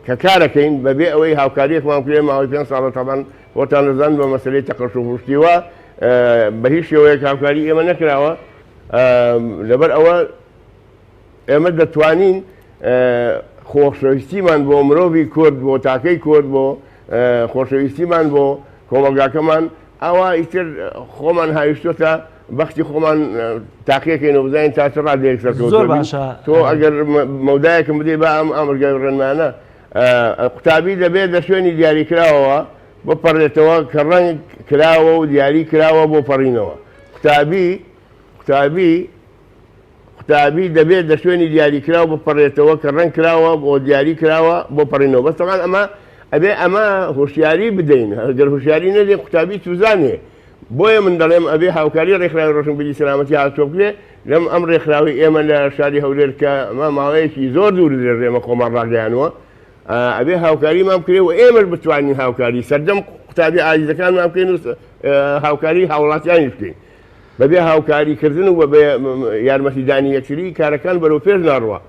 کە کارەکەین بەبێ ئەوەی هاوکاریەکمان بکرێت ماوەی پێنج ساڵە تەبعەن خۆتان دەزانن بە مەسەلەی تەقەش و خوشتیوە بە هیچ شێوەیەک هاوکاری ئێمە نەکراوە لەبەر ئەوە ئێمە دەتوانین خۆشەویستیمان بۆ مرۆڤی کورد بۆ تاکەی کورد بۆ خۆشەویستیمان بۆ. کۆمەڵگاکەمان ئاوا ئیتر خۆمان هاویشتۆتە بەختی خۆمان تاقیەکەین و بزانین تا چ ڕادەیەک سەرکەوتوو زۆر باشە تۆ ئەگەر مەودایەکم بدەی با ئەم ئامۆژگاری ڕێنمایانە قوتابی دەبێت لە شوێنی دیاریکراوەوە بپەڕێتەوە کە ڕەنگ کراوە و دیاری کراوە بۆ پەڕینەوە قوتابی قوتابی قوتابی دەبێت لە شوێنی دیاریکراو بپەڕێتەوە کە ڕەنگ کراوە بۆ دیاری کراوە بۆ پەڕینەوە بەس تەبعەن ئەمە ئەبێ ئەمە هۆشیاری بدەین گەر هۆشیاری نەدەین قوتابی چوزانێ بۆیە من دەڵێم ئەبێ هاوکاری ڕێکخراوی ڕۆشنبیری سەلامەتی هاتوچۆ بکرێ لەم ئەم ڕێکخراوی ئێمە لە شاری هەولێر کە ئەمە ماوەیەکی زۆر دوور درێژ ئێمە خۆمان ڕاگەیانوە ئەبێ هاوکاریمان بکرێ و ئێمەش بتوانین هاوکاری سەرجەم قوتابی ئازیزەکانمان بکەین و هاوکاری هاوڵاتیانیش بکەین بەبێ هاوکاری کردن و بەبێ یارمەتیدانی یەکتری کارەکان بەرەو پێش ناڕوا.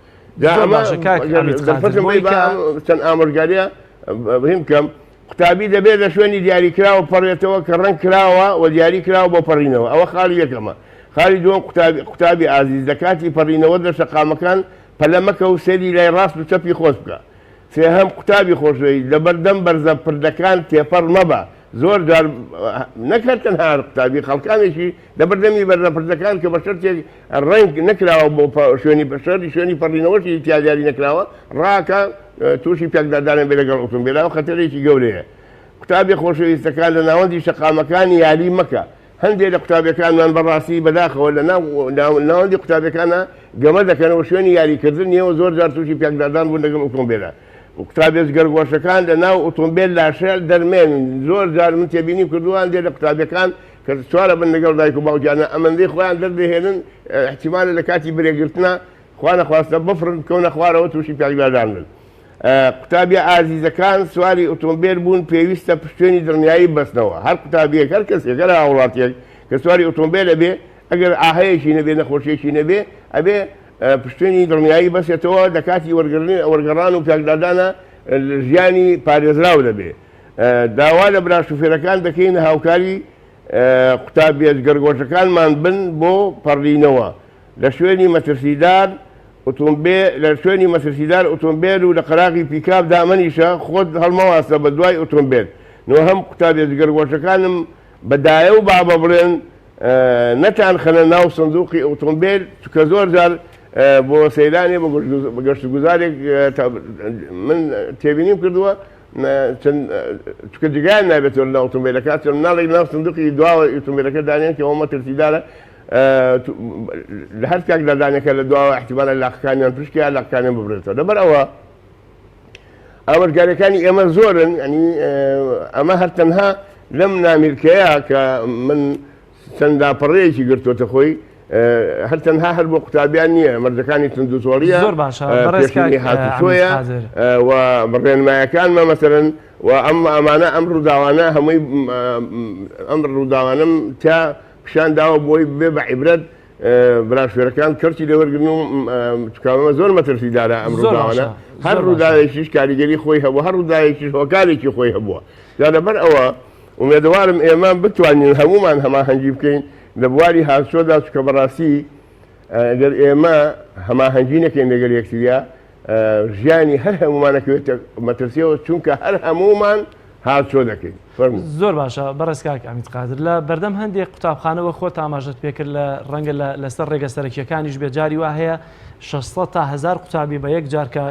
جا زۆر ئەمە باشە کاک ئەگەر عەمید قادر دەرفەتم بۆی بەی با کە ئەم چەند ئامۆژگاریە بهیم بکەم قوتابی دەبێت لە شوێنی دیاریکراوە پەڕێتەوە کە ڕەنگ کراوە و دیاری کراوە بۆ پەڕینەوە ئەوە خاڵی یەکەمە خاڵی دووەم قوتابی قوتابی ئازیز لە کاتی پەڕینەوە لە شەقامەکان پەلە مەکە و سەیری لای ڕاست و چەپی خۆت بکە سێهەم، قوتابی خۆشەویست، لەبەردەم بەرزە پردەکان تێپەڕ مەبە، زۆر جار نەک هەر تەنها هەر قوتابی، خەڵکانێکی لەبەردەمی بەرزە پردەکان کە بە شەرتێک ڕەنگ نەکراوە بۆ شوێنی شەری شوێنی پەڕینەوەشی تیا دیاری نەکراوە، ڕاکە تووشی پێکدادانە بێ لەگەڵ ئۆتۆمبێلا و خەتەرێکی گەورەیە. قوتابی خۆشەویستەکان لە ناوەندی شەقامەکان یاری مەکە، هەندێ لە قوتابیەکانمان بەڕاستی بەداخەوە لە ناو ناوەندی قوتابیەکانە گەمە دەکەنەوە شوێنی یاریکردن نییە و زۆر جار تووشی پێکدادان بوون لەگەڵ ئۆتۆمبێلە قوتابیە جگەرگۆشەکان لە ناو ئۆتۆمبێل لاشە دەرمێن زۆر جار من تێبینیم کردووە هەندێ لە قوتابیەکان کە سوارە بن لەگەڵ دایک و باوکیانە ئەمەندەی خۆیان دەردەهێنن احتیمالە لە کاتی برێگرتنە خوا نەخواستە بفڕن بکەونە خوارەوە تووشی پێکدادان بن. قوتابیە ئازیزەکان سواری ئۆتۆمبێل بوون پێویستە پشتێنی دڵنیایی ببەستنەوە، هەر قوتابیەک هەر کەسێک هەر هاوڵاتیەک کە سواری ئۆتۆمبێل ئەبێ ئەگەر ئاهەیەکی نەبێ نەخۆشیەکی نەبێ ئەبێ پشتێنی دڵنیایی بەسێتەوە لە کاتی وەرگەڕان و پێکدادانە ژیانی پارێزراو دەبێ. داوا لە برا شوفێرەکان دەکەین هاوکاری قوتابیە جگەرگۆشەکانمان بن بۆ پەڕینەوە لە شوێنی مەترسیدار ئوتومبێ لە شوێنی مەترسیدار ئوتومبێل و لە قەراغی پیکاب دامەنیشە خۆت هەڵمەواسە بە دوای ئوتومبێل نۆهەم قوتابیە جگەرگۆشەکانم بە دایە و بابە بڵێن نەتانخەنە ناو سندوقی ئوتومبێل چونکە زۆر جار بۆ سەیرانێ بۆ گەشتوگوزارێک من تێبینیم کردووە چەند چونکە جێگایان نابێتەوە لە ئوتومبێلەکە چەند مناڵێک ناو سندوقی دواوە ئوتومبێلەکە دانێن کە ئەوە مەترسیدارە لە هەر کاک دادانەکە لە دواوە احتیمالە لاقەکانیان پشکە یا لاقەکانیان ببرێتەوە لەبەر ئەوە ئامۆژگاریەکانی ئێمە زۆرن ینی ئەمە هەر تەنها لەم نامیلکەیە کە من چەند لاپەڕەیەکی گرتووەتە خۆی هەر تەنها هەر بۆ قوتابیان نییە مەرجەکانی توندوتۆڵیە زۆر باشە بەڕێز کاک پێشینی هاتوچۆیە عەمید قادر. و ڕێنمایەکانمە مەسەرەن و ئەم ئەمانە ئەم ڕووداوانە هەمووی ئەم ڕووداوانەم تیا پیشان داوە بۆی ببێ بە عیبرەت برا شوێرەکان کەڵکی لێ وەرگرن و چونکە ئەمە زۆر مەترسیدارە ئەم زۆر ڕووداوانە باشە هەر زۆر باشە ڕووداوێکیش کاریگەری خۆی هەبوو هەر ڕووداوێکیش هۆکارێکی خۆی هەبووە جا لەبەر ئەوە ئومێدەوارم ئێمە بتوانین هەموومان هەماهەنگی بکەین لە بواری هاتوچۆدا چونکە بەڕاستی ئەگەر ئێمە هەماهەنگی نەکەین لەگەڵ یەکتریا ژیانی هەر هەموومان ئەکەوێتە مەترسیەوە چونکە هەر هەموومان هاتوچۆ دەکەین. فەرموو. زۆر باشە بەڕێز کاک عەمید قادر لە بەردەم هەندێک قوتابخانە وەک خۆت ئاماژەت پێکرد لە ڕەنگە لە لەسەر ڕێگە سەرەکیەکانیش بێت جاری وا هەیە 600 تا 1000 قوتابی بە یەک جار کە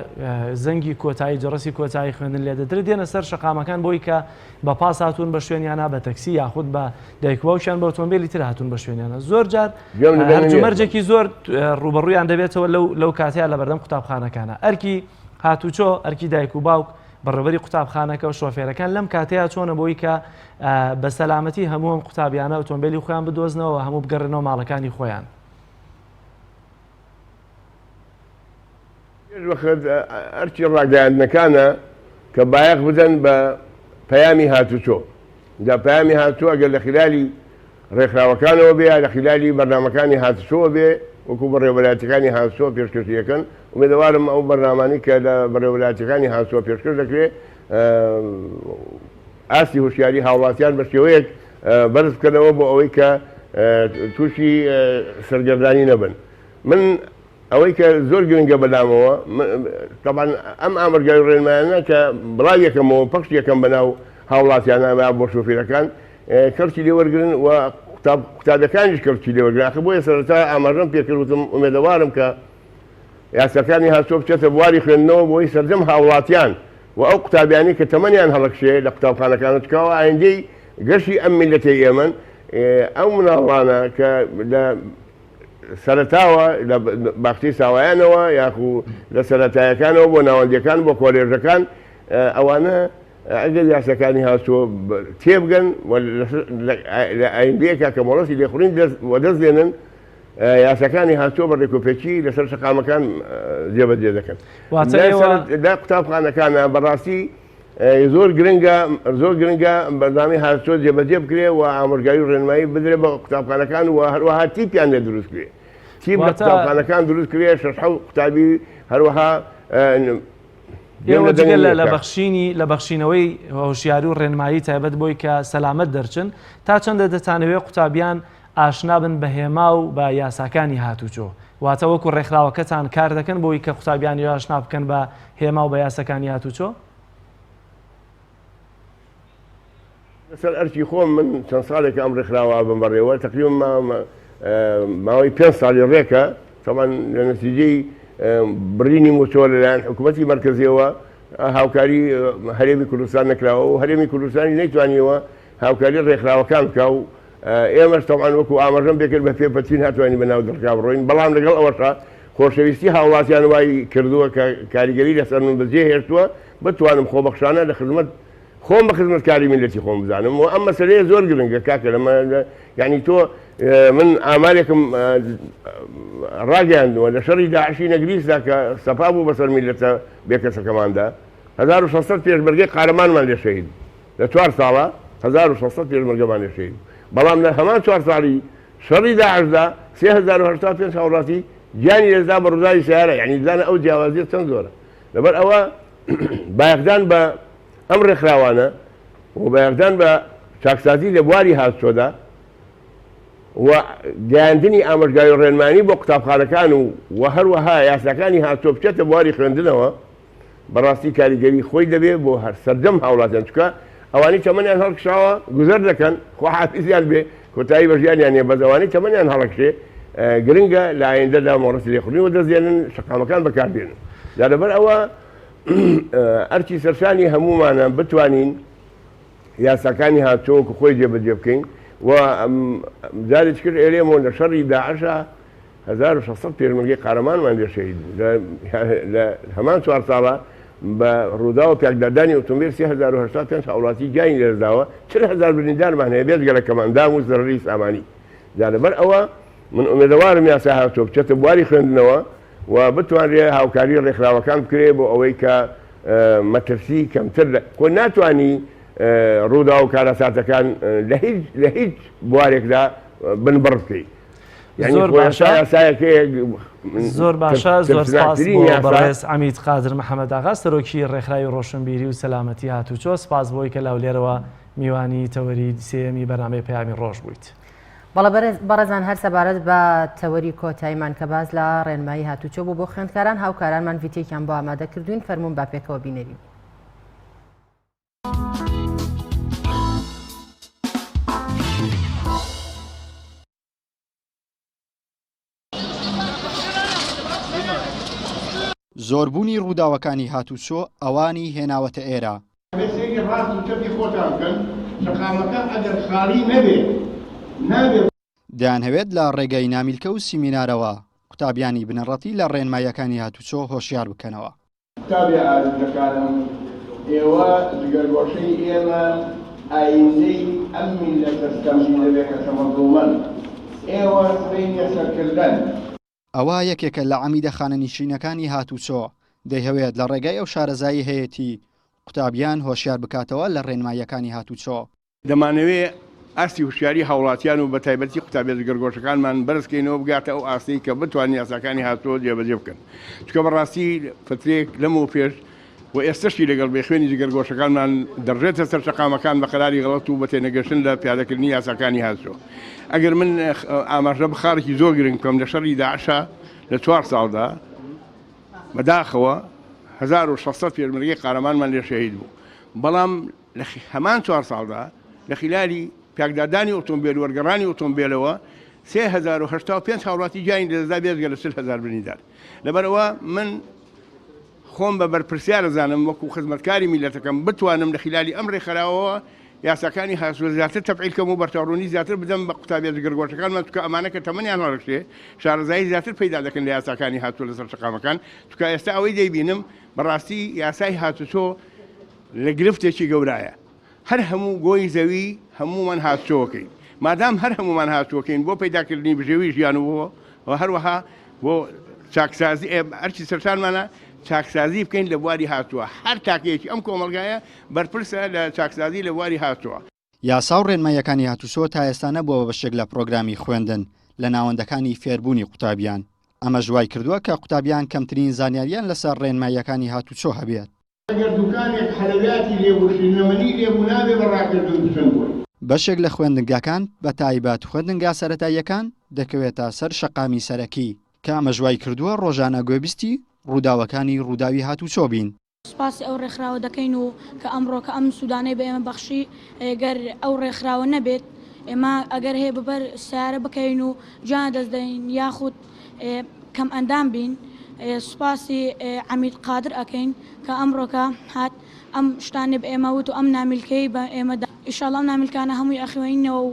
زەنگی کۆتایی جەڕەسی کۆتایی خوێندن لێ دەدرێت دێنە سەر شەقامەکان بۆی کە بە پاس هاتوون بە شوێنیانە بە تەکسی یاخود بە دایک و باوکیان بە ئۆتۆمبیلی تر هاتوون بە شوێنیانە زۆر جار گوێم لە دەنگی هەرج و نییە. مەرجێکی زۆر ڕووبەڕوویان دەبێتەوە لەو لەو کاتەیە لە بەردەم قوتابخانەکانە ئەرکی هاتوچۆ ئەرکی دایک و باوک بەڕێوەبەری قوتابخانەکە و شۆفێرەکان لەم کاتەیە چۆنە بۆی کە بە سەلامەتی هەموو ئەم قوتابیانە ئۆتۆمبیلی خۆیان بدۆزنەوە هەموو بگەڕێنەوە ماڵەکانی خۆیان. پێش وەخت ئەرکی ڕاگەیاندنەکانە کە بایەخ بدەن بە پەیامی هاتوچۆ جا پەیامی هاتوچۆ ئەگەر لە خلالی ڕێکخراوەکانەوە بێ یا لە خلالی بەرنامەکانی هاتوچۆوە بێ وەکو بەڕێوەبەرایەتیەکانی هاتوچۆ پێشکەشی ئەکەن ئومێدەوارم ئەو بەرنامانەی کە لە بەڕێوەبەرایەتیەکانی هاتوچۆ پێشکەش دەکرێ ئاستی هۆشیاری هاوڵاتیان بە شێوەیەک بەرز بکەنەوە بۆ ئەوەی کە تووشی سەرگەردانی نەبن من ئەوەی کە زۆر گرنگە بەلامەوە تەبعەن ئەم ئامرگای ڕێنمایانە کە بڵاویەکەمەوە پەخش یەکەم بەناو هاوڵاتیانە بۆ شۆفیرەکان کەڵکی لێ وەرگرن و قوتابیەکانیش کەڵکی لێ وەرگرن. ئاخر بۆیە سەرەتا ئاماژەم پێکرد وتم ئومێدەوارم کە یاساکانی هاتوچۆ بچێتە بواری خوێندنەوە بۆی سەرجەم هاوڵاتیان و ئەو قوتابیانی کە تەمەنیان هەڵەکشێ لە قوتابخانەکان چونکە ئەوە ئایندەی گەشی ئەم میللەتەی ئێمەن ئەو مناڵانە کە لە سەرەتاوە لە باخچەی ساوایانەوە یاخو لە سەرەتایەکانەوە بۆ ناوەندیەکان بۆ کۆلێژەکان ئەوانە ئەگەر یاساکانی هاتووە تێبگەن و لە ئایندەیەکا کە مۆڵەتی لێخوڕین وەدەست دێنن یاساکانی هاتووە بە ڕێکوپێکی لەسەر شەقامەکان جێبەجێ دەکەن. واتە ئێوە لە قوتابخانەکانە بەڕاستی زۆر گرنگە زۆر گرنگە بەرنامەی هاتووە جێبەجێ بکرێ و ئامۆژگاری و ڕێنمایی بدرێ بە قوتابخانەکان و هەروەها تیپیان لێ دروست کرێ تیپ لە قوتابخانەکان دروست کرێ شەش حەوت قوتابی هەروەها ئێوە جگە لە بەخشینی لە بەخشینەوەی هۆشیاری و ڕێنمایی تایبەت بۆی کە سەلامەت دەرچن تا چەندە دەتانەوێت قوتابیان ئاشنا بن بە هێما و بە یاساکانی هاتوچۆ واتە وەکو ڕێکخراوەکەتان کار دەکەن بۆی کە قوتابیانی ئاشنا بکەن بە هێما و بە یاساکانی هاتوچۆ؟ لەسەر ئەرکی خۆم من چەند ساڵێکە ئەم ڕێکخراوە ئەبەم بەڕێوە تەقریبەن ماوەی پێنج ساڵی ڕێکە تەبعەن لە نەتیجەی بڕینی مووچەوە لەلایەن حکوومەتی مەرکەزیەوە هاوکاری هەرێمی کوردستان نەکراوە و هەرێمی کوردستانی نەیتوانیوە هاوکاری ڕێکخراوەکان بکا و ئێمەش تەبعەن وەکو ئاماژەم پێکرد بە پێ پەتی ناتوانین بە ناو دڕکا بڕۆین بەڵام لەگەڵ ئەوەشا خۆشەویستی هاوڵاتیان وای کردووە کە کاریگەری لەسەر من بەجێ هێشتووە بتوانم خۆبەخشانە لە خزمەت خۆم بە خزمەتکاری میللەتی خۆم بزانم و ئەم مەسەلەیە زۆر گرنگە کاکە لەمە یعنی تۆ من ئامارێکم ڕاگەیاندووە لە شەڕی داعشی نەگریسدا کە سەپا بوو بەسەر میللەتە بێکەسەکەماندا 1600 پێشمەرگەی قارەمانمان لێ شەهید لە چوار ساڵە 1600 پێشمەرگەمان لێ شەهید بەڵام لە هەمان چوار ساڵی شەڕی داعشدا 3085 هاوڵاتی گیانی لەدەستدا بە ڕووداوی سەیارە یعنی بزانە ئەو جیاوازیە چەند زۆرە لەبەر ئەوە بایەخدان بە ئەم ڕێکخراوانە و بایەخدان بە چاکسازی لە بواری هاتوچۆدا و گەیاندنی ئامۆژگاری و ڕێنمانی بۆ قوتابخانەکان و و هەروەها یاساکانی هاتوچۆ بچێتە بواری خوێندنەوە بەڕاستی کاریگەری خۆی دەبێ بۆ هەر سەرجەم هاوڵاتیان چونکە ئەوانەی تەمەنیان هەڵکشاوە گوزەر دەکەن خواحافیزیان بێ کۆتایی بە ژیانیان نیە بەس ئەوانەی تەمەنیان هەڵەکشێ گرنگە لە ئایندەدا مۆڵەتی لێخوڕین وەدەست دێنن شەقامەکان بەکاربێنن جا لەبەر ئەوە ئەرکی سەرشانی هەموومانە بتوانین یاساکانی هاتوچۆ وەکو خۆی جێبەجێ بکەین و جارێکی کرد ئێرێمەوە لە شەڕی داعشا 1600 پێشمەرگەی قارەمانمان لێ شەهید بوو لە هەمان چوار ساڵە بە ڕووداو و پێکدادانی ئۆتۆمبیل 3085 هاوڵاتی گیانی لەدەستداوە 40 هەزار بریندارمان هەیە بێجگە لە کەمئەندام و زەرەری سامانی جا لەبەر ئەوە من ئومێدەوارم یاسا هاتوچۆ بچێتە بواری خوێندنەوە و بتوانرێ هاوکاری ڕێکخراوەکان بکرێ بۆ ئەوەی کە مەترسی کەمتر لە خۆ ناتوانی ڕووداو و کارەساتەکان لە هیچ لە هیچ بوارێکدا بنبڕ بکەی یعنی زۆر خۆ باشە یاسایەکەیە زۆر باشە زۆر سپاس ترسناکترین بۆ یاسا بەڕێز عەمید قادر محەمەد ئاغا سەرۆکی ڕێکخراوی ڕۆشنبیری و سەلامەتی هاتوچۆ سپاس بۆی کە لە هەولێرەوە میوانی تەوەری سێیەمی بەرنامەی پەیامی ڕۆژ بوویت. بەڵێ بەڕێزان هەر سەبارەت بە تەوەری کۆتاییمان کە باس لە ڕێنمایی هاتوچۆ بوو بۆ خوێندکاران هاوکارانمان ڤیتێکیان بۆ ئامادە کردوین فەرموون با پێکەوە بینەری بین. زۆربوونی ڕووداوەکانی هاتوچۆ ئەوانی هێناوەتە ئێرە. ئەبێت سەیری ڕاست و چەپی خۆتان بکەن، شەقامەکە ئەگەر خاڵی نەبێت نابێت. دەیانهەوێت لە ڕێگەی نامیلکە و سیمینارەوە قوتابیانی بنەڕەتی لە ڕێنماییەکانی هاتوچۆ هۆشیار بکەنەوە. قوتابیە ئازیزەکانم، ئێوە جگەرگۆشەی ئێمە، ئایندەی ئەم میللەتە ستەمدیدە بێکەسە مەزڵومەن. ئێوە سبەینێ سەرکردەن. ئەوە یەکێکە لە عەمیدە خانەنیشینەکانی هاتوچۆ، دەیهەوێت لە ڕێگای ئەو شارەزایی هەیەتی قوتابیان هۆشیار بکاتەوە لە ڕێنماییەکانی هاتوچۆ. دەمانەوێ ئاستی هوشیاری هاوڵاتیان و بەتایبەتی قوتابیە جگەرگۆشەکانمان بەرزکەینەوە بگاتە ئەو ئاستەی کە بتوانن یاساکانی هاتوچۆ جێبەجێ بکەن چونکە بەڕاستی فترەیەک لەمەو پێش و ئێستەشی لەگەڵ بێ خوێنی جگەرگۆشەکانمان دەڕژێتە سەر شەقامەکان بە قەراری غەڵەت و بە تێنەگەشتن لە پیادەکردنی یاساکانی هاتوچۆ ئەگەر من ئاماژە بە خاڵێکی زۆر گرنگ بکەم لە شەڕی داعشا لە چوار ساڵدا بەداخەوە 1600 پێشمەرگەی قارەمانمان لێ شەهید بوو بەڵام. لە هەمان چوار ساڵدا لە خیلالی پێکدادانی ئۆتۆمبێل و وەرگەڕانی ئۆتۆمبێلەوە 3085 هاوڵاتی گیانی لەدەستدا بێجگە لە 40 هەزار بریندار. لەبەرئەوە من خۆم بە بەرپرسیار ئەزانم وەکو خزمەتکاری میللەتەکەم بتوانم لە خیلالی ئەم رێکخراوەوە یاساکانی هاتوچۆ زیاتر تەفعیل کەم و بەرچاوڕوونی زیاتر بدەم بە قوتابیە جگەرگۆشەکانمان چونکە ئەمانە کە تەمەنیان هەڵەکشێ شارەزایی زیاتر پەیدا دەکەن لە یاساکانی هاتوچۆ لەسەر شەقامەکان چونکە ئێستا ئەوەی دەیبینم بەڕاستی یاسای هاتوچۆ لە گرفتێکی گەورایە. هەر هەموو گۆی زەوی هەموومان هاتوچۆکەین مادام هەر هەموومان هاتوچۆکەین بۆ پەیداکردنی بژێوی ژیان و بۆ و هەروەها بۆ چاکسازی ئەرکی سەرشانمانە چاکسازی بکەین لە بواری هاتووە هەر تاکەیەکی ئەم کۆمەڵگایە بەرپرسە لە چاکسازی لە بواری هاتووە. یاسا و ڕێنماییەکانی هاتوچۆ تا ئێستا نەبووە بە بەشێک لە پڕۆگرامی خوێندن لە ناوەندەکانی فێربوونی قوتابیان، ئەمەش وایکردووە کە قوتابیان کەمترین زانیارییان لەسەر ڕێنماییەکانی هاتوچۆ هەبێت. ئەگەر دوکانێک حەلەویاتی لێ بوو شیرنەمەنی لێ بوو نابێ بە ڕاکردن بچن بۆی. بەشێک لە خوێندنگاکان بە تایبەت خوێندنگا سەرەتاییەکان دەکەوێتە سەر شەقامی سەرەکی، کە ئەمەش وای کردووە ڕۆژانە گوێبیستی ڕووداوەکانی ڕووداوی هاتووچۆ بین. سوپاسی ئەو ڕێکخراوە دەکەین و کە ئەمڕۆ کە ئەم سوودانەی بە ئێمە بەخشی، گەر ئەو ڕێکخراوە نەبێت ئێمە ئەگەر هەیە بەبەر سەیارە بکەوین و گیان لەدەست دەین یاخود کەم ئەندام بین سوپاسی عەمید قادر ئەکەین کە ئەمڕۆکە هات ئەم شتانەی بە ئێمە وت و ئەم نامیلکەی بە ئێمە دا ئیشاڵا ئەم نامیلکانە هەمووی ئەخوێنینەوە و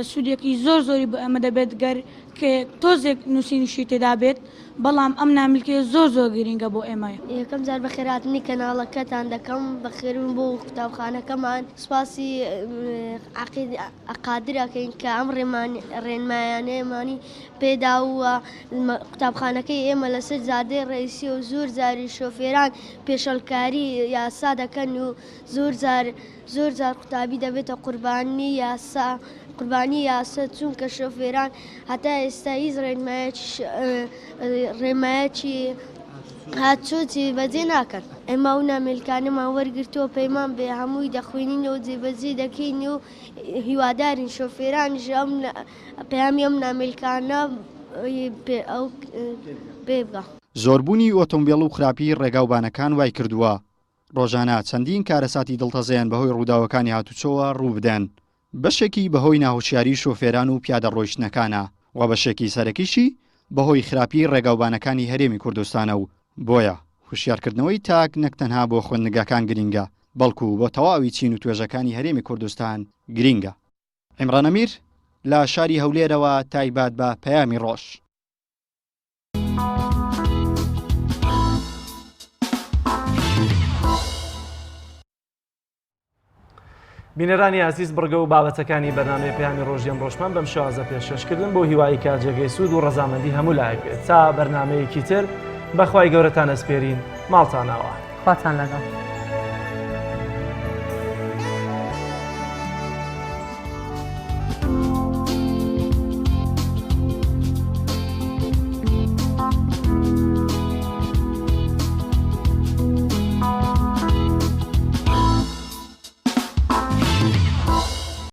سوودێکی زۆر زۆری بۆ ئێمە دەبێت گەر تۆزێک نووسینیشی تێدا بێت بەڵام ئەم نامیلکەیە زۆر زۆر گرینگە بۆ ئێمە. یەکەم جار بەخێرهاتنی کەناڵەکەتان دەکەم بەخێربن بۆ قوتابخانەکەمان سوپاسی عەقید قادر ئەکەین کە ئەم ڕێنمایانەیەمانی پێدا و قوتابخانەکەی ئێمە لەسەر جادەی ڕئیسیە و زۆر جاری شۆفێران پێشەڵکاری یاسا دەکەن و زۆر جار زۆر جار قوتابی دەبێتە قوربانی یاسا قوربانی یاسا چونکە شۆفێران هەتا ئێستا هیچ ڕێنمایەکی هاتچۆ جێبەجێ ناکەن. ئێمە ئەو نامیلکانەمان وەرگرتووە پەیمان بێ هەمووی دەخوێنینەوە جێبەجێ دەکەین و هیوادارین شۆفێرانیش ئەم پەیامی ئەم نامیلکانە ئەو پێ بگا. زۆربوونی ئۆتۆمبێل و خراپیی ڕێگاوبانەکان وایکردووە ڕۆژانە چەندین کارەساتی دڵتەزێن بەهۆی ڕووداوەکانی هاتوچۆوە ڕووبدەن، بەشێکی بەهۆی ناهۆشیاری شۆفێران و پیادە ڕۆیشتنەکانە و بەشێکی سەرەکیشی بەهۆی خراپی ڕێگاوبانەکانی هەرێمی کوردستانە و بۆیە هوشیارکردنەوەی تاک نەک تەنها بۆ خوێندنگاکان گرینگە بەڵکو بۆ تەواوی چین و توێژەکانی هەرێمی کوردستان گرینگە. عیمران ئەمیر لە شاری هەولێرەوە تایبەت بە پەیامی ڕۆژ. بینەرانی ئازیز بڕگە و بابەتەکانی بەرنامەی پەیامی ڕۆژی ئەمڕۆشمان بەم شێوازە پێشکەشکردن بۆ هیوایی کە جێگەی سوود و ڕەزامەندی هەموو لایەک بێت تا بەرنمەیەکی تر بەخوای گەورەتان ئەسپێرین ماڵتان ئاوا. خواتان لەگەڵ.